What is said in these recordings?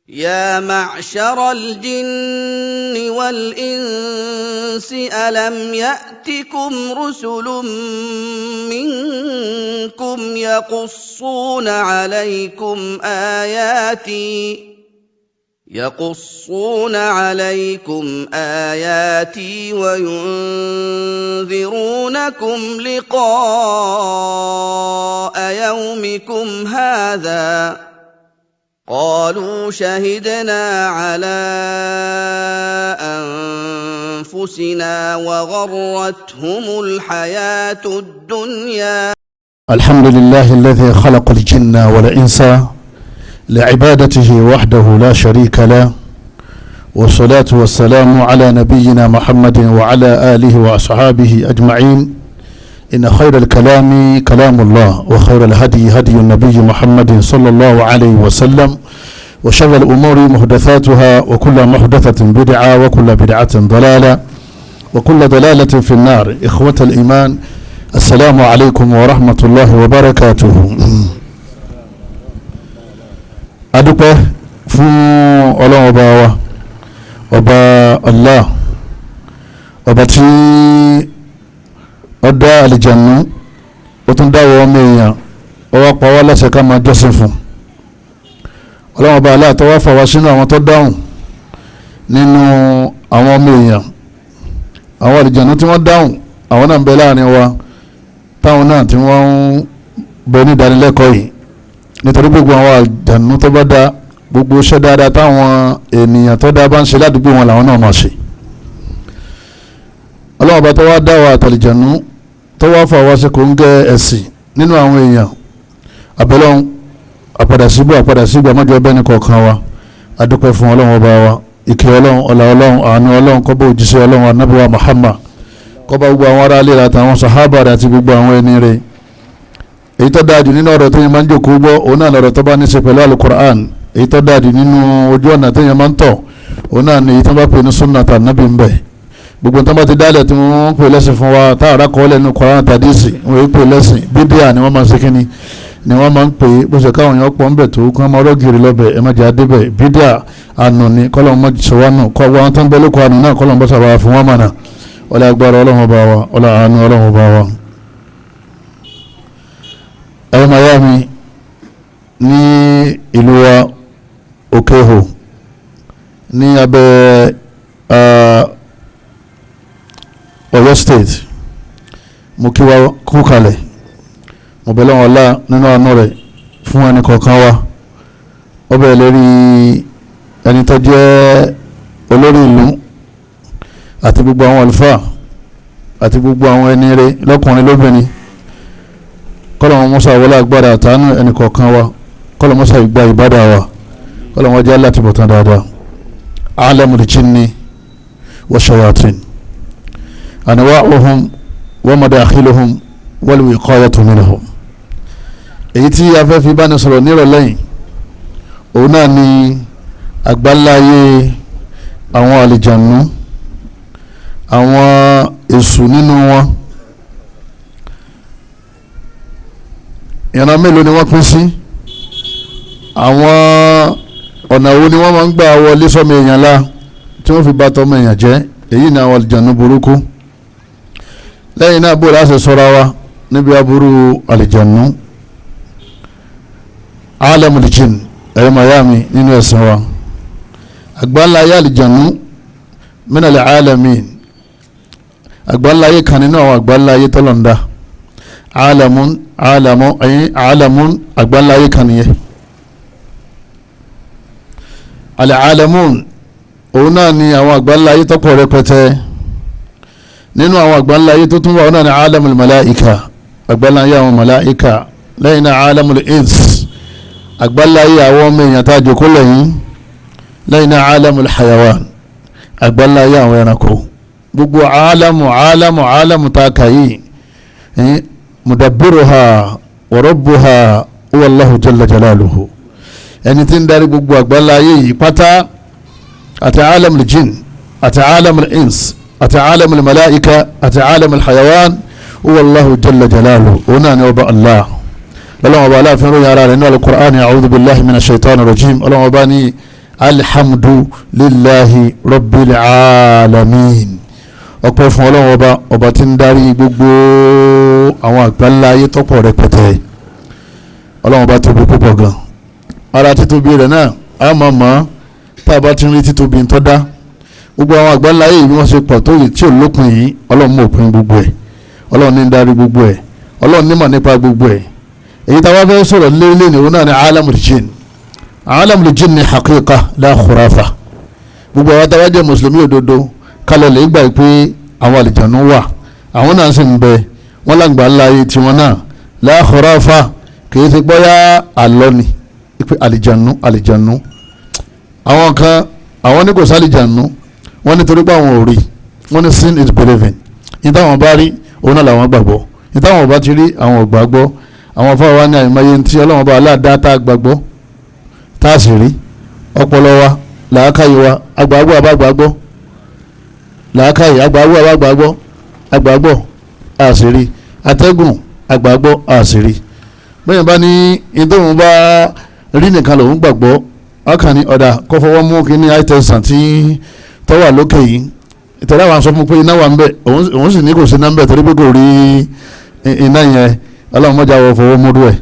يا معشر الجن والإنس ألم يأتكم رسل منكم يقصون عليكم آياتي وينذرونكم لقاء يومكم هذا قالوا شهدنا على أنفسنا وغرتهم الحياة الدنيا. الحمد لله الذي خلق الجن والإنس لعبادته وحده لا شريك له، والصلاة والسلام على نبينا محمد وعلى آله وأصحابه أجمعين. إن خير الكلام كلام الله، وخير الهدي هدي النبي محمد صلى الله عليه وسلم، وشر الأمور محدثاتها، وكل محدثة بدعة، وكل بدعة ضلالة، وكل ضلالة في النار. إخوة الإيمان، السلام عليكم ورحمة الله وبركاته. Adúpẹ́ fún Ọlọ́run ọba wa, ọba Allah, ọba tí ó dá àlìjànú, ó tún dá wọ ọmọ èèyàn, ó wá pa wá láṣẹ ká máa jọ́sìn fún Ọlọ́run ọba Allah, tó wá fà wá sínú àwọn tó dáhùn nínú àwọn ọmọ èèyàn. Àwọn àlìjànú tí wọ́n dáhùn, àwọn náà ń bẹ láàrin wa, táwọn náà tí wọ́n ń bẹ ní ìdánilẹ́kọ̀ọ́ yìí, nítorí gbogbo àwọn àlìjànú tó bá dá, gbogbo iṣẹ́ dáadáa táwọn ènìyàn tó dá bá ń ṣe ládùúgbò wọn làwọn náà máa ṣe. Ọlọ́run ọba tó wá dá wa àtàlìjànú, tó wá fà wá sí kò ń gẹ ẹ̀sìn nínú àwọn èèyàn, àbẹ̀lọ́hún àpàdà síbò àpàdà síbò àmọ́jọ bẹ́ẹ̀ ní kọ̀ọ̀kan wa. Adúpẹ́ fún Ọlọ́run ọba wa. Ìkẹ́ Ọlọ́run, ọlá Ọlọ́run, àánú Ọlọ́run kó bá òjíṣẹ́ Ọlọ́run Ànábì wa Muhammad, kó bá gbogbo àwọn ará ilé rẹ̀ àtàwọn sàhábà rẹ̀ àti gbogbo àwọn ẹni rẹ̀. Èyí tó dáa jù nínú ọ̀rọ̀ tó yẹn máa ń jòkó gbọ́, òun náà lọ̀rọ̀ tó bá ní ṣe pẹ̀lú Alukur'an. Èyí tó dáa jù nínú ojú ọ̀nà tó yẹn máa ń tọ̀, òun náà ni èyí tó bá pè ní sunna tànàbí ń bẹ̀. Gbogbo tó bá ti dálẹ̀ tí wọ́n ń pè lẹ́sìn fún wa, tá àrà kọ́ lẹ́nu Qur'an tàdísì, wọ́n yóò pè lẹ́sìn. Bídíà ni wọ́n máa ń ṣe, kínní ni wọ́n máa ń pè é. Bó ṣe káwọn èèyàn pọ̀ ń bẹ̀ tó kí wọ́n máa rọ́gìrì lọ́bẹ̀, ẹ má jẹ́ àdébẹ̀. Bídíà ànú ni, kọ́lọ́n mọ́ sọ̀wánù kọ́ wọn tó ń bẹ lóko ànú náà, kọ́lọ́n bọ́ sàbà fún wọn mọ̀nà. Ọlá agbára Ọlọ́run ọba wa, ọlá àánú Ọlọ́run ọba wa. Ẹ̀rọ mayami ní ìlú wa Òkèhò ní abẹ́ Ọ̀yọ́ State, mo kí wa kú kalẹ̀. Mo bẹ̀ lọ́wọ́ ọlá nínú àánú rẹ̀ fún ẹnì kọ̀ọ̀kan wa. Ó bẹ̀rẹ̀ lérí ẹni tó jẹ́ olórí ìlú àti gbogbo àwọn àlùfáà àti gbogbo àwọn ẹni rẹ̀ lọ́kùnrin lóbìnrin. Kọ́lọ̀ wọn mọ́sá wọlé agbára àtàánú ẹnì kọ̀ọ̀kan wa, kọ́lọ̀ mọ́sá ìgbà ìbádà wa, kọ́lọ̀ wọn jẹ́ láti bọ̀tán dáadáa. Alamul jinni wa shayatin anwa'uhum wa madakhiluhum wal wiqayatu minhum. Èyí tí a fẹ́ fi bá ní sọ̀rọ̀ nírọ̀lẹ́yìn, òun náà ni àgbáláyé àwọn àlìjànú, àwọn èṣù nínú wọn. Ìran mélòó ni wọ́n pín sí? Àwọn ọ̀nà wo ni wọ́n máa ń gbà wọlé sọ́mọ èèyàn la tí wọ́n fi bà tọmọ èèyàn jẹ́? Èyí ni àwọn àlìjànú burúkú. Lẹ́yìn náà, bó láṣẹ sọ́ra wa níbi aburú àlìjànú? Alamul jinn, ẹ̀yọ́ mayami nínú ẹ̀sìn wa, àgbáńláyé àlìjànú minal alamin, àgbáńláyé kan nínú àwọn àgbáńláyé tọ́lọ̀ǹda. Alamun alamun ẹ̀yìn alamun, àgbáńláyé kan nìyẹn. Al-alamun, òun náà ni àwọn àgbáńláyé tọ́pọ̀ rẹpẹtẹ. Nínú àwọn àgbáńláyé tó tún wà, òun náà ni alamul malaika, àgbáńláyé àwọn malaika. Lẹ́yìn náà, alamul ins, àgbáńláyé àwọn ọmọ èèyàn tá a jòkó lẹ́yìn. Lẹ́yìn náà, alamul hayawan, àgbáńláyé àwọn ẹranko. Gbogbo alamu alamu alamu tá a kà yìí, mudabbiruha wa rabbuha huwa Allahu jalla jalaluhu, ẹni tí ń darí gbogbo àgbáńláyé yìí pátá, àti alamul jinn, àti alamul ins, àti alamul malaika, àti alamul hayawan, huwa Allahu jalla jalaluhu, òun náà ni ọba Allah. Lọ́lọ́wọ́n ọba aláàfin ròyìn ara rẹ̀ ní al-Qur'an. A'udhu billahi minash shaitani rajim. Ọlọ́wọ́n ọba ní Alhamdulillahi rabbil alamin. Ọpẹ́ fún Ọlọ́run ọba, ọba tí ń darí gbogbo àwọn àgbáńlá ayé tọ́pọ̀ rẹpẹtẹ. Ọlọ́run ọba tóbi púpọ̀ gan. Ara títóbi rẹ̀ náà a máa mọ̀ tá a bá ti ń rí títóbi ń tọ́ dá. Gbogbo àwọn àgbáńlá ayé yìí bí wọ́n ṣe pọ̀ tó yìí tí ò lópin yìí, Ọlọ́run mọ̀ òpin gbogbo ẹ̀. Ọlọ́run ní ń darí gbogbo ẹ̀. Ọlọ́run nímọ̀ nípa gbogbo ẹ̀. Èyí tá a bá fẹ́ sọ̀rọ̀ lélẹ̀ ní òun náà ni alamul jinn. Alamul jinn ni haqiqa la khurafa. Gbogbo àwọn tá a bá jẹ́ mùsùlùmí òdodo kálọ̀ lè gbà pé àwọn àlìjànú wà, àwọn náà sì ń bẹ, wọ́n lágbà ńlá ayé tiwọn náà. La khurafa kìí ṣe gbọ́yà àlọ́ ni pé àlìjànú àlìjànú. Àwọn kan àwọn ní kò sálìjànú, wọ́n nítorí pé àwọn ò rí, wọ́n ní sin is believing. Ní táwọn bá rí òun náà làwọn gbàgbọ́, ní táwọn bá ti rí àwọn ò gbàgbọ́. Àwọn fáwọn ní àìmọye tí Ọlọ́run bá aláàdá tá a gbàgbọ́ tá a sì rí. Ọpọlọ wa, làákàyè wa, agbàgbọ́ àbágbàgbọ́, làákàyè agbàgbọ́ àbágbàgbọ́, agbàgbọ́ a sì rí. Atẹ́gùn agbàgbọ́ a sì rí. Bẹ́ẹ̀ bá ní ìdóhùn bá rí nìkan lòún gbàgbọ́, ọkàn ní ọ̀dà kó fọwọ́ mú kí ní àìtẹ̀sán tí tó wà lókè yìí. Ìtọ́lá wa sọ fún pé iná wà ń bẹ̀, òun sì ní kò sí iná ń bẹ̀ torí pé kò rí iná yẹn. Ọlọ́run mọ́jà wọ fọwọ́ mú dúẹ̀.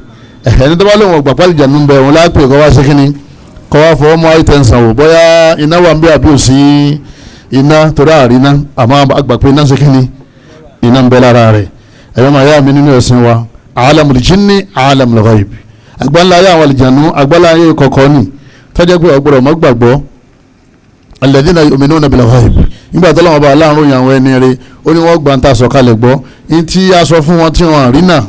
Ẹni tó bá lóun ọgbà pálí jànú ń bẹ, òun lápè kọ́ wá sí kínní, kọ́ wá fọwọ́ mú àìtẹ̀sán wò bóyá iná wà ń bẹ̀ àbí ò sí iná, torí àríná àmọ́ àgbà pé iná sí kínní, iná ń bẹ lára rẹ̀. Ẹ̀yọ́ máa yá mi nínú ẹ̀sìn wa, alamul jinni alamul ghaib. Àgbáńlá ayé àwọn àlìjànú, àgbáńlá ayé kọ̀ọ̀kan ni tọ́jú pé ọgbọ́dọ̀ mọ́ gbàgbọ́. Alladhina yu'minuna bil ghaib. Nígbà tó lọ́wọ́ bá aláàrùn yàn àwọn ẹni rẹ̀, ó ní wọ́n gbà ń ta sọ̀kalẹ̀ gbọ́. Ní tí a sọ fún wọn tí wọ́n rí náà,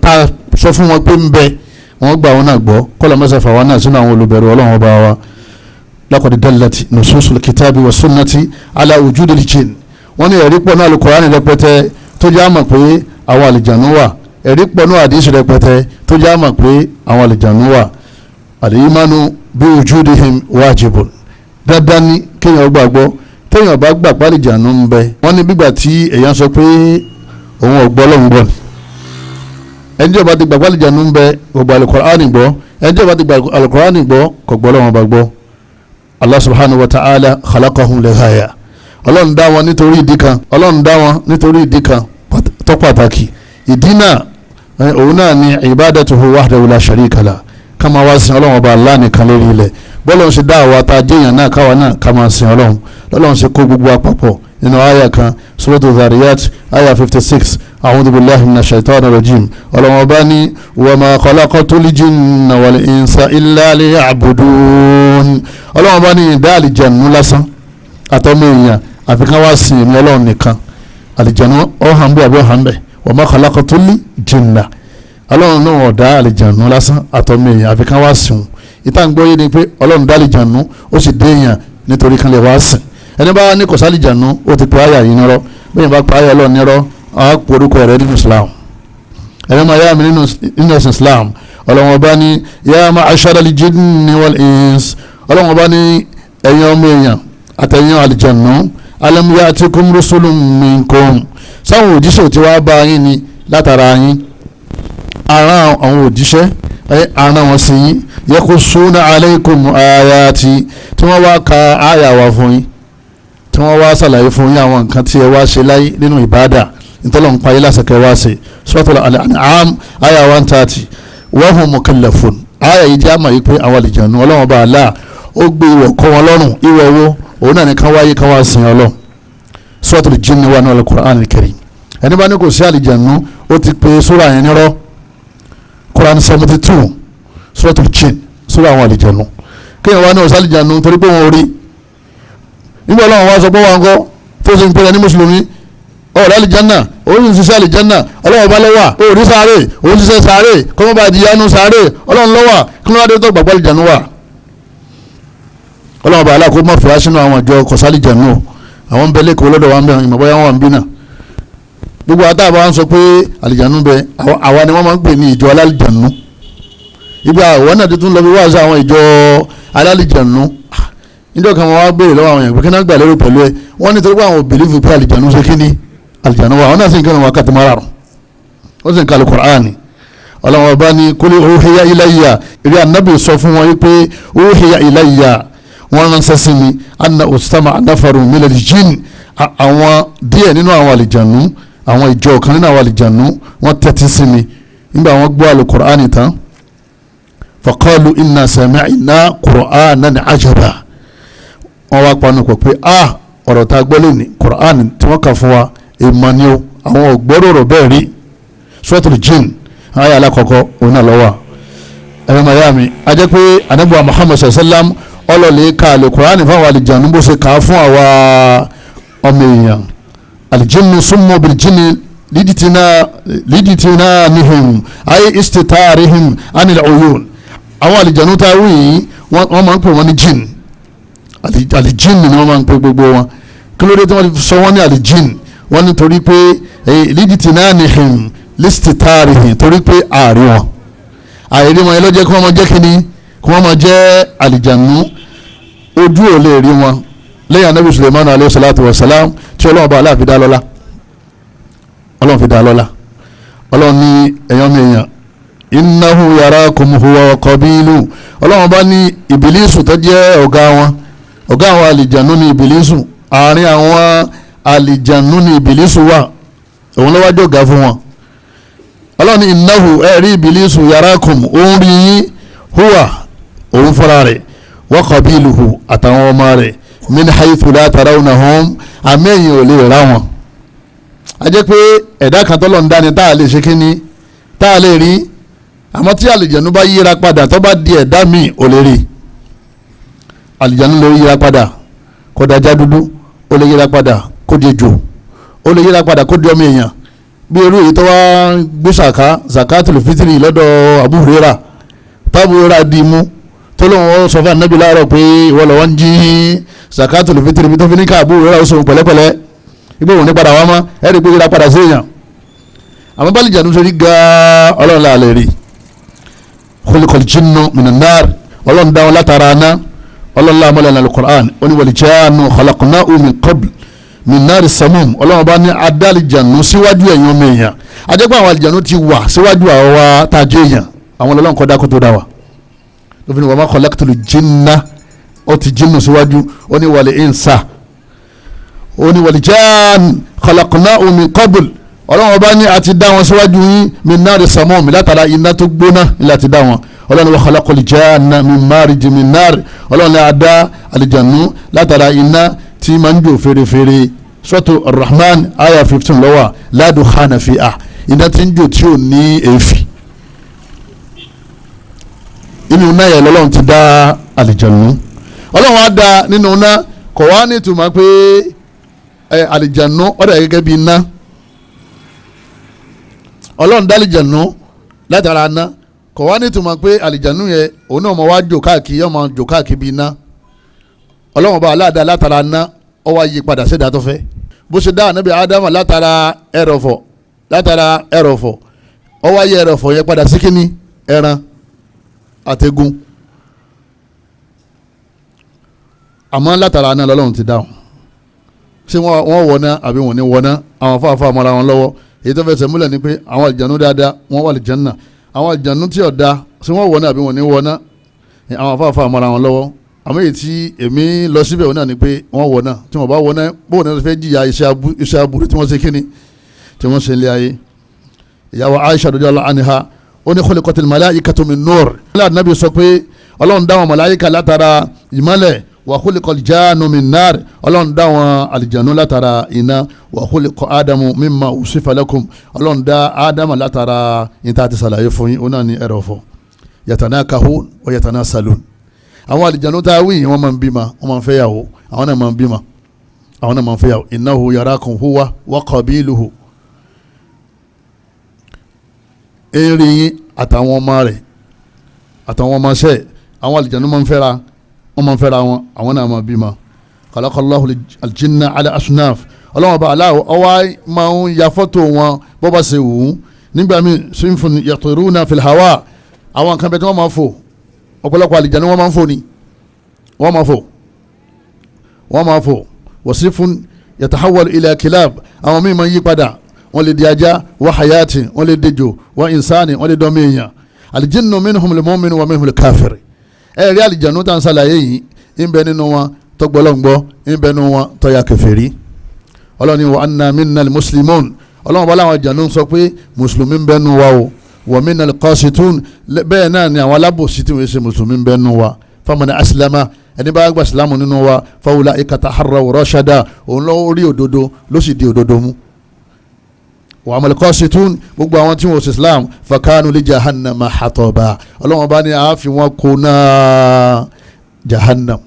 ta sọ fún wọn pé ń bẹ, wọ́n gbà wọn náà gbọ́. Kọ́lọ̀ mẹ́sàfà wọn náà sínú àwọn olùbẹ̀rù Ọlọ́run ọba wa. Laqad dallat nususul kitabi wa sunnati ala wujudil jinn. Wọ́n ní ẹ̀rí pọ̀ náà Al-Qur'ani rẹpẹtẹ tó jẹ́ àmọ̀ pé àwọn àlìjànú wà. Ẹ̀rí pọ̀ náà àdìsí rẹpẹtẹ tó jẹ́ àmọ̀ pé àwọn àlìjànú wà. Al-imanu bi wujudihim wajibun. Dandan ni kéèyàn gbàgbọ́. Téèyàn bá gbà pálíjànú ń bẹ, wọ́n ní gbígbà tí èèyàn sọ pé òun ò gbọ́ Ọlọ́run gbọ́ ni. Ẹni tí ó bá ti gbà pálíjànú ń bẹ kò gbà Al-Qur'ani gbọ́. Ẹni tí ó bá ti gbà Al-Qur'ani gbọ́ kò gbọ́ Ọlọ́run bá gbọ́. Allah subhanahu wa ta'ala khalaqahum li ghaya. Ọlọ́run dá wọn nítorí ìdí kan, Ọlọ́run dá wọn nítorí ìdí kan tó pàtàkì. Ìdí náà òun náà ni ibadatuhu wahdahu la sharika lah. Ká máa wá sin Ọlọ́run ọba Allah nìkan lórí ilẹ̀. Bọ́lọ́run ṣe dá àwa tá a jẹ́yàn náà káwa náà ká máa sin Ọlọ́run. Lọ́lọ́run ṣe kó gbogbo àpapọ̀ nínú àyà kan, Suratu Dhariyat àyà 56. A'udhu billahi minash shaitanir rajim. Ọlọ́run ọba ní wa ma khalaqtul jinna wal insa illa liya'budun. Ọlọ́run ọba ní ìdá àlìjẹ̀nu lásán àtọ́mọ èèyàn àfi ká wá sin èmi Ọlọ́run nìkan. Àlìjẹ̀nu ọ̀hán bẹ́ẹ̀ àbí ọ̀hán bẹ́ẹ̀. Wa ma khalaqtul jinna. Ọlọ́run náà ọ̀dá àlìjẹ̀nu lásán àtọ́mọ èèyàn àfi ká wá sìn. Ìta ń gbọ́ yé ni pé Ọlọ́run dá àlìjẹ̀nu ó sì dé èèyàn nítorí kan lè wá sìn. Ẹni bá ní kò sálìjẹ̀nu ó ti pe àyà yìí nírọ́. Bẹ́ẹ̀ bá pe àyà Ọlọ́run nírọ́, á pò orúkọ rẹ̀ nínú Islam. Ẹni máa yá mi nínú ẹ̀sìn Islam. Ọlọ́run ọba ní ya ma'asharal jinni wal ins. Ọlọ́run ọba ní ẹ̀yin ọmọ èèyàn àtẹ̀yìn àlìjẹ̀nu, alam ya'tikum rusulun minkum. Sáwọn òjíṣẹ́ tí wàá bá yín ni látara yín. Ara àwọn òjíṣẹ́ ara wọn sí yín, yaqussuna alaykum ayati, tí wọ́n wá ka àyà wa fún yín, tí wọ́n wá ṣàlàyé fún yín àwọn nǹkan tí ẹ wá ṣe láyé nínú ìbádà ntọ́lọ̀ ń payé lásìkò wá ṣe. Suratul An'am àyà 130. Wa hum mukallafun. Àyà yìí jẹ́ àmọ̀ yìí pé àwọn àlìjànú Ọlọ́run bá àlá ó gbé ìwọ̀ kọ́ wọn lọ́rùn. Ìwọ̀ wo? Òun náà ní ká wáyé ká wá sin Ọlọ́run. Suratul Jinni wà ní Al-Qur'an al-Karim. Ẹni bá ní kò sí àlìjànú ó ti pe sura yẹn nírọ́. Quran 72 Suratul Jinn, sura àwọn àlìjànú. Kéèyàn wá ní ọ̀sán àlìjànú torí pé wọn ò rí. Nígbà Ọlọ́run wá sọ pé wọn kọ́ tó ṣe ń pè ní mùsùlùmí, ọ̀rọ̀ àlìjánà, òun ń ṣiṣẹ́ àlìjánà, Ọlọ́run bá lọ́wà, òun sáré, òun ṣiṣẹ́ sáré, kọ́mọ́ bá di yánú sáré, Ọlọ́run lọ́wà, kí ló wá dé tó gbàgbọ́ àlìjánú wà. Ọlọ́run bá aláàkó mọ̀ fìlà sínú àwọn àjọ kọ̀sálìjánú, àwọn ń bẹ lẹ́kọ̀ọ́ lọ́dọ̀ wa ń bẹ ìmọ̀ bóyá wọn wà ń bí náà. Gbogbo àtàwọn wa ń sọ pé àlìjánú bẹ, àwa ni wọ́n máa ń pè ní ìjọ alálìjánú. Ibi àwọn náà tuntun lọ bí wáṣọ àwọn ìjọ alálìjánú. Níjọ́ kan wọ́n wá béèrè lọ́wọ́ àwọn èèyàn pé kí náà gbà lérò pẹ̀lú ẹ, wọ́n ní torí pé àwọn bìlífù pé àlìjánú ṣe kí ni àlìjánú wa, àwọn náà sì ń kírun wákàtí márùn-ún, wọ́n sì ń ka Al-Qur'ani. Ọlọ́run ọba ní kul uhiya ilayya, ìrí ànábì sọ fún wọn pé uhiya ilayya, wọ́n ránṣẹ́ sí mi, anna ustama nafarun minal jinn, àwọn díẹ̀ nínú àwọn àlìjànú, àwọn ìjọ kan nínú àwọn àlìjànú wọ́n tẹ́tí sí mi nígbà wọ́n gbọ́ alukur'ani tán. Faqalu inna sami'na qur'anan ajaba, wọ́n wá panu pọ̀ pé a ọ̀rọ̀ tá a gbọ́ lónìí, kur'an tí wọ́n kà fún wa èèmọ̀ ni o, àwọn ògbọ́rọ̀ ọ̀rọ̀ bẹ́ẹ̀ rí. Suratul Jinn ayé alákọ̀ọ́kọ́ òun náà lọ́wọ́ ẹ̀rọ mayami. A jẹ́ pé anabuwa Muhammad sallam ọlọ́lẹ̀ ka alukur'ani fáwọn àlìjànú bó ṣe kà á fún àwa ọmọ èèyàn. Aljinnu summu biljinni liditinanihim ayé istitarihim anil uyun. Àwọn àlìjànú tá a wí yìí wọ́n máa ń pè wọ́n ní jinn, àlìjìn ni wọ́n máa ń pè gbogbo wọn. Kí ló dé tí wọ́n sọ wọ́n ní àlìjìn? Wọ́n ní torí pé liditinanihim listitarihim, torí pé ààrí wọn, àìrí wọn yẹn ló jẹ́ kí wọ́n máa jẹ́ kíni, kí wọ́n máa jẹ́ àlìjànú. Ojú ò lè rí wọn lẹ́yìn anabi Suleiman alayhi salatu wa salam tí Ọlọ́run bá aláàfin dá lọ́lá, Ọlọ́run fi dá lọ́lá. Ọlọ́run ní ẹ̀yàn mi èèyàn, innahu yarakum huwa wa qabilu. Ọlọ́run bá ní ìbílísù tó jẹ́ ọ̀gá wọn, ọ̀gá àwọn àlìjànú ní ìbílísù, àárín àwọn àlìjànú ní ìbílísù wà, òun ló wá jọ̀gá fún wọn. Ọlọ́run ní innahu, ẹ̀rí ìbílísù, yarakum, òun rí yín, huwa, òun fúnra rẹ̀, wa qabiluhu, àtàwọn ọmọ rẹ̀, min haythu la tarawnahum, àmẹ́yìn ò lè rá wọn. A jẹ́ pé ẹ̀dá kan tọ́lọ̀ ń dání tá a lè ṣe kínní, tá a lè rí. Àmọ́ tí àlìjànú bá yíra padà tó bá di ẹ̀dá míì ò lè rí. Àlìjànú lè yíra padà kó dájá dúdú, ó lè yíra padà kó di ejò, ó lè yíra padà kó di ọmọ èèyàn. Bí irú èyí tó wá gbé sàká zakatul fitri lọ́dọ̀ Abu Huraira, tábù Huraira di mú tó lóun ó sọ fún anabi láàárọ̀ pé ìwọ lọ́wọ́ ń jí zakatul fitri, bí tó fi ní ká Abu Huraira ó sọ pẹ̀lẹ́pẹ̀lẹ́ ibi òun ní padà wá mọ́, ẹ̀rí pé yíra padà sí èèyàn. Àmọ́ bá àlìjànú ṣe rí gan-an Ọlọ́run là lè rí. Khuliqal jinnu minan nar, Ọlọ́run dá wọn látara aná. Ọlọ́run láàmúlẹ̀ ní alukur'an, ó ní wal jannu khalaqnahu min qabl min nari samum. Ọlọ́run bá ní adálìjànú síwájú ẹ̀yàn ọmọ èèyàn. Ajẹ́pẹ́ àwọn àlìjànú ti wà síwájú àwa tá a jẹ́ èèyàn, àwọn Ọlọ́run kọ́ dákó tó dá wa. Lófin wa ma khalaqtul jinna, ó ti jinnu síwájú, ó ní wal insa, ó ní wal jann khalaqnahu min qabl. Ọlọ́run bá ní a ti dá wọn síwájú yín min nari samum, látara iná tó gbóná ni láti dá wọn. Ọlọ́run wa khalaqal janna min marij min nar. Ọlọ́run ní a dá àlìjànú látara iná tí máa ń jò fèrèfèrè. Suratu Ar-Rahman aya 15 lọ́wọ́, la dukhana fiha, iná tí ń jò tí ò ní èéfì. Inú iná yẹn lọ́lọ́run ti dá àlìjànú. Ọlọ́run á dá nínú iná, kò wá ní ìtumọ̀ pé àlìjànú ó dà gẹ́gẹ́ bí iná. Ọlọ́run dá àlìjànú látara iná, kò wá ní ìtumọ̀ pé àlìjànú yẹn òun náà máa wá jò káàkiri, yóò máa jò káàkiri bí iná. Ọlọ́run bá aláàdá látara iná, ó wá yí padà sídàá tó fẹ́. Bó ṣe dá ànábì Ádámà látara ẹrọ̀fọ̀, látara ẹrọ̀fọ̀, ó wá yí ẹrọ̀fọ̀ yẹn padà sí kíní, ẹran àtẹ̀gùn. Àmọ́ látara iná lọ́lọ́run ti dáhùn. Ṣé wọ́n wọná àbí wọ́n ní wọná? Àwọn afáfá mọ́ra wọn lọ́wọ́. Èyí tó fẹsẹ̀ múlẹ̀ ni pé àwọn àlìjànú dáadáa wọ́n wà àlìjànnà, àwọn àlìjànú tí ò da ṣé wọ́n wọná àbí wọ́n ní wọná? Àwọn afáfá mọ́ra wọn lọ́wọ́. Àmọ́ èyí tí èmi lọ síbẹ̀ wọn náà ni pé wọ́n wọná. Tí wọ́n bá wọná, bóun náà fẹ́ jìyà iṣẹ́ aburú tí wọ́n ṣe kíni, tí wọ́n ṣe ilé ayé. Ìyàwó Aisha radiyallahu anha ó ní khuliqatil malaikatu min nur. Ànábì sọ pé Ọlọ́run dá wọn màláíkà látara ìmọ́lẹ̀, wa khuliqal jannu min nar, Ọlọ́run dá wọn àlìjànú látara iná, wa khuliqa Ádámù mimma usifa lakum, Ọlọ́run dá Ádámù látara níta ti sàlàyé fún yín, ó náà ní ẹrọ̀fọ̀. Yatanakahun wa yatanasalun. Àwọn àlìjànú tá a wí wọ́n máa ń bímọ, wọ́n máa ń fẹ́yàwó, àwọn náà máa ń bímọ, àwọn náà máa ń fẹ́yàwó. Innahu yarakum huwa wa qabiluhu. Erin yín àtàwọn ọmọ rẹ̀ àtàwọn ọmọ ṣẹ́, àwọn àlìjànú máa ń fẹ́ra, wọ́n máa ń fẹ́ra wọn, àwọn náà máa bímọ. Khalaqallahu aljinna ala asnaf. Ọlọ́wọ́n bá aláwọ̀ ọwọ́ máa ń ya fọ́tò wọn bó bá ṣe wù ú. Nígbà míì sinfun yatiruna fil hawa, àwọn kan bẹ tí wọ́n máa fò. Ọ̀pọ̀lọpọ̀ àlìjànú wọ́n máa ń fò ni, wọ́n máa fò, wọ́n máa fò. Wasifun yatahawwal ila kilab, àwọn míì máa ń yí padà, wọ́n lè di ajá, wa hayati, wọ́n lè dejò, wa insani, wọ́n lè dọ́mọ èèyàn. Aljinnu minhum al-mu'min wa minhum al-kafir. Ẹ rí àlìjànú tá à ń ṣàlàyé yìí, ń bẹ nínú wọn tó gbọ́lọ́ngbọ́, ń bẹ nínú wọn tó ya kèfèrí. Ọlọ́ni wa anna minna al-muslimun, ọlọ́run bá láwọn àlìjànú sọ pé mùsùlùmí ń bẹ nínú wa o, wa minna al-qasitun, bẹ́ẹ̀ náà ni àwọn alábòsí tí wọ́n ṣe mùsùlùmí ń bẹ nínú wa. Faman aslama, ẹni bá gba ìsìlámù nínú wa, faulaika taharraw rashada, òun ló rí òdodo ló sì di òdodo mú. Wa amal qasitun, gbogbo àwọn tí wọ́n ṣe islam, fakanu li jahannama hataba, ọlọ́run bá ní àáfin wọn kó náà jahannam.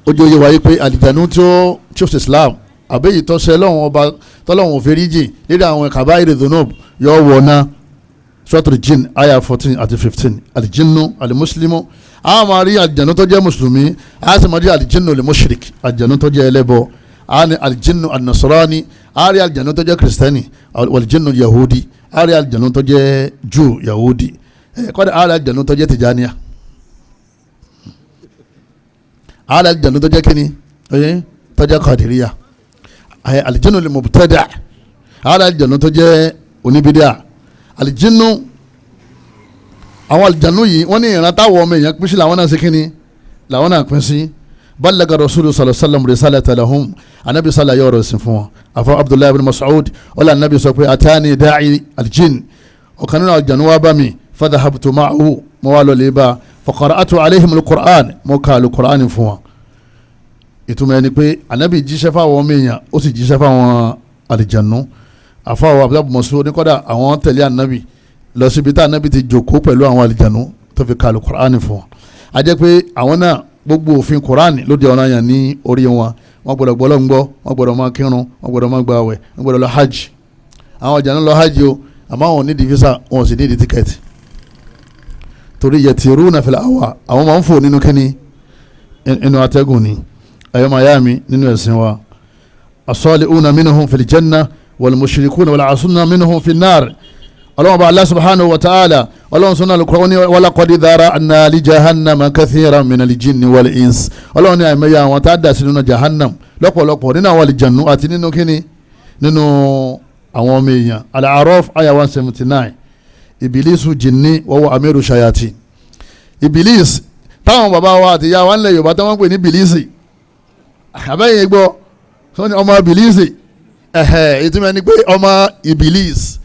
Ó jẹ́ òye wáyé pé àlìjánu tí ó ṣe islam àbẹ́yìí tó ṣe lọ́wọ́n ọba tọ́lọ́wọ́n òfin jìn lérí àwọn kaba'iri dhunub yọ wọ̀ náà. Suratul Jinn aya 14 àti 15. Aljinnu alimuslimu, a máa rí àlìjánu tó jẹ́ mùsùlùmí, a sì máa rí aljinnu limushrik, àlìjánu tó jẹ́ ẹlẹ́bọ, a ní aljinnu anasrani, a rí àlìjánu tó jẹ́ kristẹni, waljinnu yahudi, a rí àlìjánu tó jẹ́ jù yahudi, kọ́dà a rí àlìjánu tó jẹ́ tìjànìyà, a rí àlìjánu tó jẹ́ kíni tó jẹ́ kàdìríyà, aljinnu limubtada, a rí àlìjánu tó jẹ́ oníbídíà. Alijinnu, àwọn alijanu yìí wọ́n ní ìran táwọn ọmọ èèyàn pín sí làwọn náà ṣe kínní làwọn náà pín sí. Balaga rasulu sallallahu alaihi wasallam risalata lahum, anabi sala yọrọ sin fún wọn. Afọ abdullahi ibn mas'ud ọlọ anabi sọ pé atani da'i alijin, ọ̀kan nínú alijanu wa bá mi, fadhahabtu ma'ahu, mo wá lọ lè bá, fa qara'atu alaihim alukur'an, mo ka alukur'an fún wọn. Ìtumọ̀ ẹni pé anabi jíṣẹ́ fáwọn ọmọ èèyàn, ó sì jíṣẹ́ fáwọn alijanu. Àfọwọ́ abdul masu oníkọ́dà àwọn tẹ̀lé anabi lọ síbi tá anabi ti jòkó pẹ̀lú àwọn àlìjànú tó fi kàlù kuraani fún wọn. A jẹ́ pé àwọn náà gbogbo òfin kuraani ló di ọ̀ranyàn yàn ní orí wọn. Wọ́n gbọ́dọ̀ gbọ́ Ọlọ́run gbọ́, wọ́n gbọ́dọ̀ máa kírun, wọ́n gbọ́dọ̀ máa gbààwẹ̀, wọ́n gbọ́dọ̀ lọ hajj. Àwọn àlìjànú lọ hajj o, àmọ́ àwọn ò ní di visa, wọn ò sì ní di tíkẹ́ẹ̀tì. Torí yatiruna fil hawa, àwọn máa ń fò nínú kíni, inú atẹ́gùn ni. Ẹ̀yọ́ mayami nínú ẹ̀sìn wa, as-salihuna minhum fil janna wal-mushrikuna wal-'asuna minhum fi an-nar. Ọlọ́run bá Allah subhanahu wa ta'ala, ọlọ́run sọ́nà al-Qur'an ní wa laqad dhara'na li jahannama kathiran minal jinni wal ins. Ọlọ́run ní àìmọye àwọn tá a dà sí nínú jahannam lọ́pọ̀lọpọ̀ nínú àwọn àlìjànú àti nínú kíni, nínú àwọn ọmọ èèyàn. Al-A'raf aya 179. Ìbílísù jinni wa huwa amiru shayati. Ìbílísì táwọn bàbá wa àti ìyá wa ńlẹ̀ Yorùbá táwọn ń pè ní bìlísì, àbẹ́yìn gbọ́ sọ́ni ọmọ bìlísì, ẹ̀hẹ̀ ìtumọ̀ ẹni pé ọmọ ìbílísì.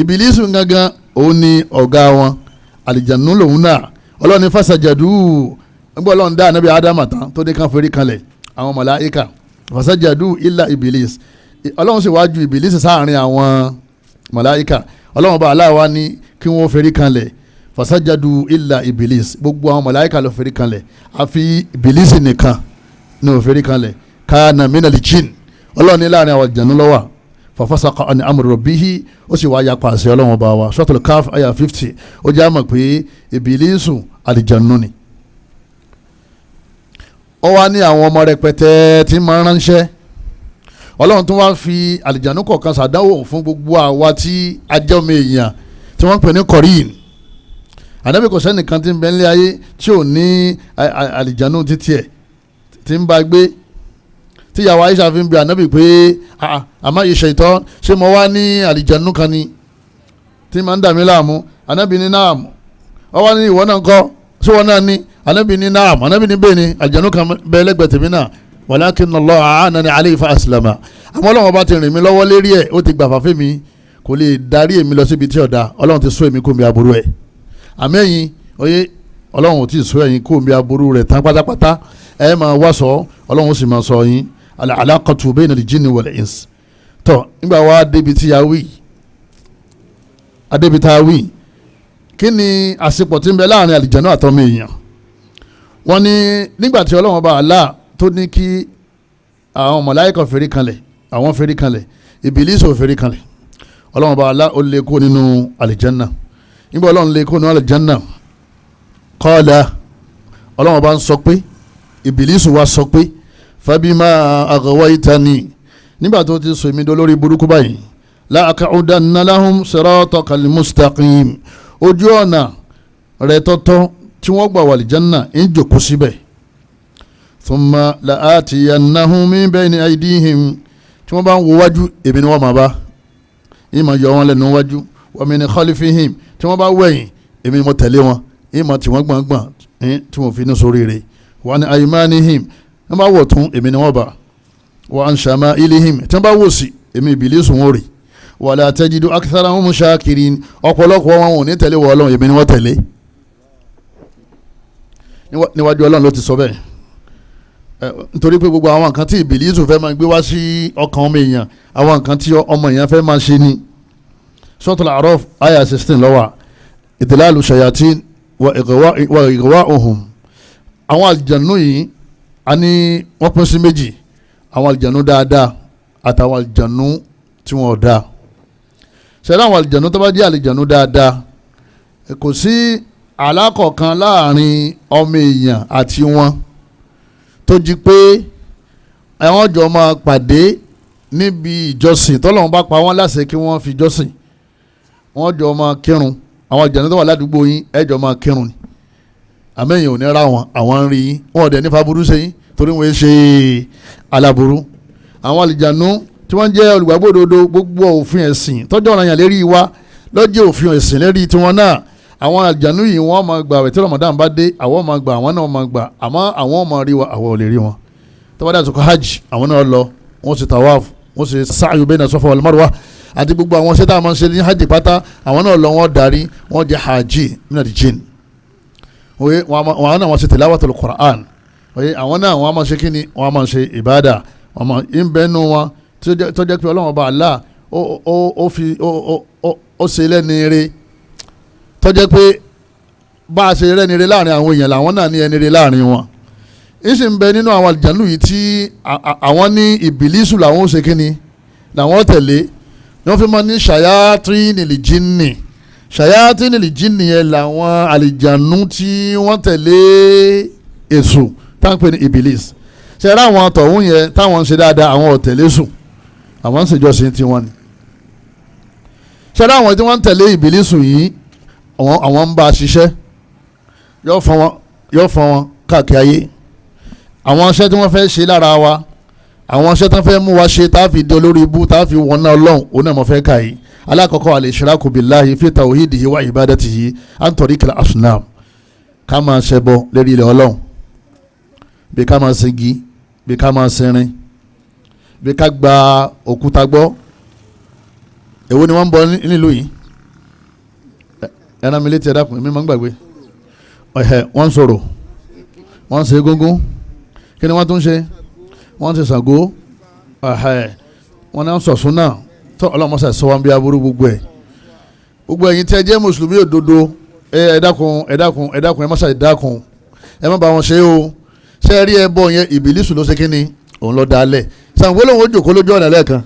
Ìbílísì gangan òun ni ọ̀gá wọn, àlìjànú lòun náà. Ọlọ́run ní fàṣàjàdù, ńgbọ́ ọlọ́run dá ànábì ádámà tán tó dé kán forí kanlẹ̀ àwọn màláíkà, fàṣàjàdù ilà ìbílísì. Ọlọ́run sì wájú ìbílísì sáàrin àwọn màláíkà. Ọlọ́run bá aláwa ní kí wọ́n forí kanlẹ̀, fàṣàjàdù ilà ìbílísì, gbogbo àwọn màláíkà ló forí kanlẹ̀ àfi ìbílísì nìkan ní ó forí kanlẹ̀. Kana minal jinn, ọlọ́run ní láàrin àwọn àlìjànú ló wà. Fàfàsàkọ àni amri rabbihi, ó sì wá yapa àṣẹ ọlọ́run ọba wa. Suratul Kahf aya 50. Ó jẹ́ àmọ̀ pé ìbílísù àlìjànú ni. Ó wá ní àwọn ọmọ rẹpẹtẹ tí máa ń ránṣẹ́. Ọlọ́run tó wá fi àlìjànú kọ̀ọ̀kan ṣàdánwò fún gbogbo àwa tí ajọ́mọ èèyàn tí wọ́n ń pè ní kọ̀ríìn. Ànábì kò sẹ́nìkan tí ń bẹ nílé ayé tí ò ní àlìjànú títí ẹ̀ tí ń bá gbé. Tíyàwó Aisha fi ń bi ànábì pé àmọ́ ìṣètọ́ ṣé mo wá ní àlìjànú kan ni tí máa ń dà mí láàmú? Ànábì ní naam. Ọ wá ní ìwọ náà kọ́, ṣé wọn náà ní? Ànábì ní naam. Ànábì ní bẹ́ẹ̀ ni, àlìjànú kan bẹ́ẹ̀ lẹ́gbẹ̀ẹ́ tèmi náà, walakinna Allah a'anani alayhi fa aslama. Àmọ́ Ọlọ́run bá ti rìn mí lọ́wọ́ lérí ẹ̀, ó ti gbà fàfẹ́ mi, kò lè darí èmi lọ síbi tí ọ̀dà. Ọlọ́run ti sọ èmi kó mi aburú ẹ̀. Àmọ́ ẹ̀yin oyè, Ọlọ́run ò tí ì sọ ẹ̀yin kó mi aburú rẹ̀ tán pátápátá. Ẹ máa wá sọ, Ọlọ́run ó sì máa sọ yín. Al-alaqatu bayna al-jinni wal-ins. Tọ́ nígbà wa débi tí a wí, adébi tá a wí, kí ni àṣepọ̀ tí ń bẹ láàrin àlìjànú àtọmọ èèyàn? Wọ́n ní nígbà tí Ọlọ́run bá Allah tó ní kí àwọn màláíkà fèrè kanlẹ̀, àwọn fèrè kanlẹ̀, Ìbílísì ò fèrè kanlẹ̀, Ọlọ́run bá Allah ó lé kó nínú àlìjànà. Nígbà Ọlọ́run lé kó nínú àlìjànà, qala, Ọlọ́run bá ń sọ pé, Ìbílísì wa sọ pé, fabima aghwaytani, nígbà tó ti sọ èmi dolórí burúkú báyìí, la aq'udanna lahum siratakal mustaqim, ojú ọ̀nà rẹ̀ tọ́tọ́ tí wọ́n gbà wà lìjánà ń jòkó síbẹ̀. Thumma la'atiyannahum min bayni aydihim, Tí wọ́n bá ń wo wájú, èmi ni wọ́n máa bá, yìí máa yọ wọn lẹ́nu wájú. Wa min khalfihim, tí wọ́n bá wẹ̀yìn, èmi ni mo tẹ̀lé wọn, yìí máa tì wọ́n gbọ̀ngbọ̀n tí wọ́n fi ní sórí rẹ̀. Wa an aymanihim, tí wọ́n bá wọ̀ tún, èmi ni wọ́n bá. Wa an shama'ilihim, tí wọ́n bá wò sí, èmi Ìbílísù wọn rè. Wala tajidu aktharahum shakirin, ọ̀pọ̀lọpọ̀ wọn ò ní tẹ̀lé wọ Ọlọ́run, èmi ni wọ́n tẹ̀lé. Níwájú Ọlọ́run ló ti sọ bẹ́ẹ̀, nítorí pé gbogbo àwọn nǹkan tí Ìbílísù fẹ́ máa gbé wá sí ọkàn ọmọ èèyàn, àwọn nǹkan tí ọmọ èèyàn fẹ́ máa ṣe ni. Suratul A'raf aya 16 ló wà. Idlalu shayatin wa ighwa'uhum. Àwọn àlìjànú yìí a ní wọ́n pín sí méjì, àwọn àlìjànú dáadáa àtàwọn àlìjànú tí wọ́n ò dáa. Ṣẹlẹ̀ àwọn àlìjànú tó bá jẹ́ àlìjànú dáadáa, kò sí alákọ̀ọ́kan láàrin ọmọ èèyàn àti wọn tó jí pé àwọn jọ máa pàdé níbi ìjọsìn tọ́lọ́run bá pa wọ́n láṣẹ kí wọ́n fi jọ́sìn. Wọ́n jọ máa kírun. Àwọn àlìjànú tó wà ládùúgbò yín, ẹ jọ máa kírun ni, àmẹ́yìn ò ní ra wọn, àwọn ń rí yín, wọn ò dẹ̀ nífa burú ṣe yín torí wọ́n ṣe aláburú. Àwọn àlìjànú tí wọ́n jẹ́ olùgbàgbọ́ òdodo, gbogbo òfin ẹ̀sìn tọ́jú ọ̀ranyàn lérí wa lọ́jọ́ òfin ẹ̀sìn lérí tiwọn náà. Àwọn àlìjànú yìí wọ́n máa gbà àwẹ̀ tí Ramadan bá dé, àwọn máa gbà, àwọn náà máa gbà, àmọ́ àwọn máa rí wa, àwọn ò lè rí wọn. Tó bá dé àsìkò hajj, àwọn náà lọ, wọ́n ṣe tawaf, wọ́n ṣe sa'yu bayna Safa wal Marwa àti gbogbo àwọn ṣẹ́ tá a máa ń ṣe ní hajj pátá, àwọn náà lọ, wọ́n darí, wọ́n jẹ́ hajj minal jinn. Wọ́n náà wọ́n ṣe tilawatul Qur'an. Àwọn náà wọ́n máa ṣe kíni, wọ́n máa ṣe ìbádà. Wọ́n máa ń bẹ́nu wọn tó jẹ́ pé Ọlọ́run ọba Allah ó fi ó ṣe lẹ́ni ire, tó jẹ́ pé bá a ṣe rẹ́ni ire láàrin àwọn èèyàn, làwọn náà ní ẹni ire láàrin wọn. Ìsì ń bẹ nínú àwọn àlìjànú yìí tí àwọn ní Ìbílísù làwọn ó ṣe kíni, làwọn tẹ̀lé. Ni wọ́n fi máa ní ṣayatinil jinni. Ṣayatinil jinni yẹn làwọn àlìjànú tí wọ́n tẹ̀lé Èṣù táwọn pè ní Ìbílísì. Ṣe ra àwọn tọ̀hún yẹn táwọn ń ṣe dáadáa, àwọn ò tẹ̀lé Èṣù, àwọn ń ṣèjọsìn tiwọn ni. Ṣe ra àwọn tí wọ́n ń tẹ̀lé Ìbílísù yìí, àwọn ń bá a ṣiṣẹ́, yóò fọ́n wọn káàkiri ayé. Àwọn iṣẹ́ tí wọ́n fẹ́ ṣe lára wa, àwọn iṣẹ́ tí wọ́n fẹ́ mú wa ṣe tá a fi di olórí ibú, tá a fi wọná Ọlọ́run, òun náà mo fẹ́ kà yìí. Alákọ̀ọ́kọ́, al-ishraku billahi fi tawhidihi wa ibadatihi an tariqil asnam. Ká máa ṣẹbọ lérí ilẹ̀ Ọlọ́run, bí ká máa singi, bí ká máa sinrin, bí ká gba òkúta gbọ́. Èwo ni wọ́n ń bọ nílùú yìí? Ẹran mi létí, ẹ dákun, èmi máa ń gbàgbé. Wọ́n ń sọ̀rọ̀, wọ́n ń ṣe egúngún, kí ni wọ́n tún ṣe? Wọ́n ti Ṣàngó, wọ́n náà ń sọ̀sún náà. Tó ọlọ́mọṣẹ́ sọ wọn bí aburú gbogbo ẹ̀. Gbogbo ẹ̀yin tí ẹ jẹ́ mùsùlùmí òdodo, ẹ dákun, ẹ dákun, ẹ dákun, ẹ má ṣàì dákun, ẹ má bá wọn ṣe o. Ṣé ẹ rí ẹbọ yẹn? Ìbílísù ló ṣe kí ni, òun ló dálẹ̀. Ṣàngó lòun ó jòkó lójú ọ̀nà lẹ́ẹ̀kan.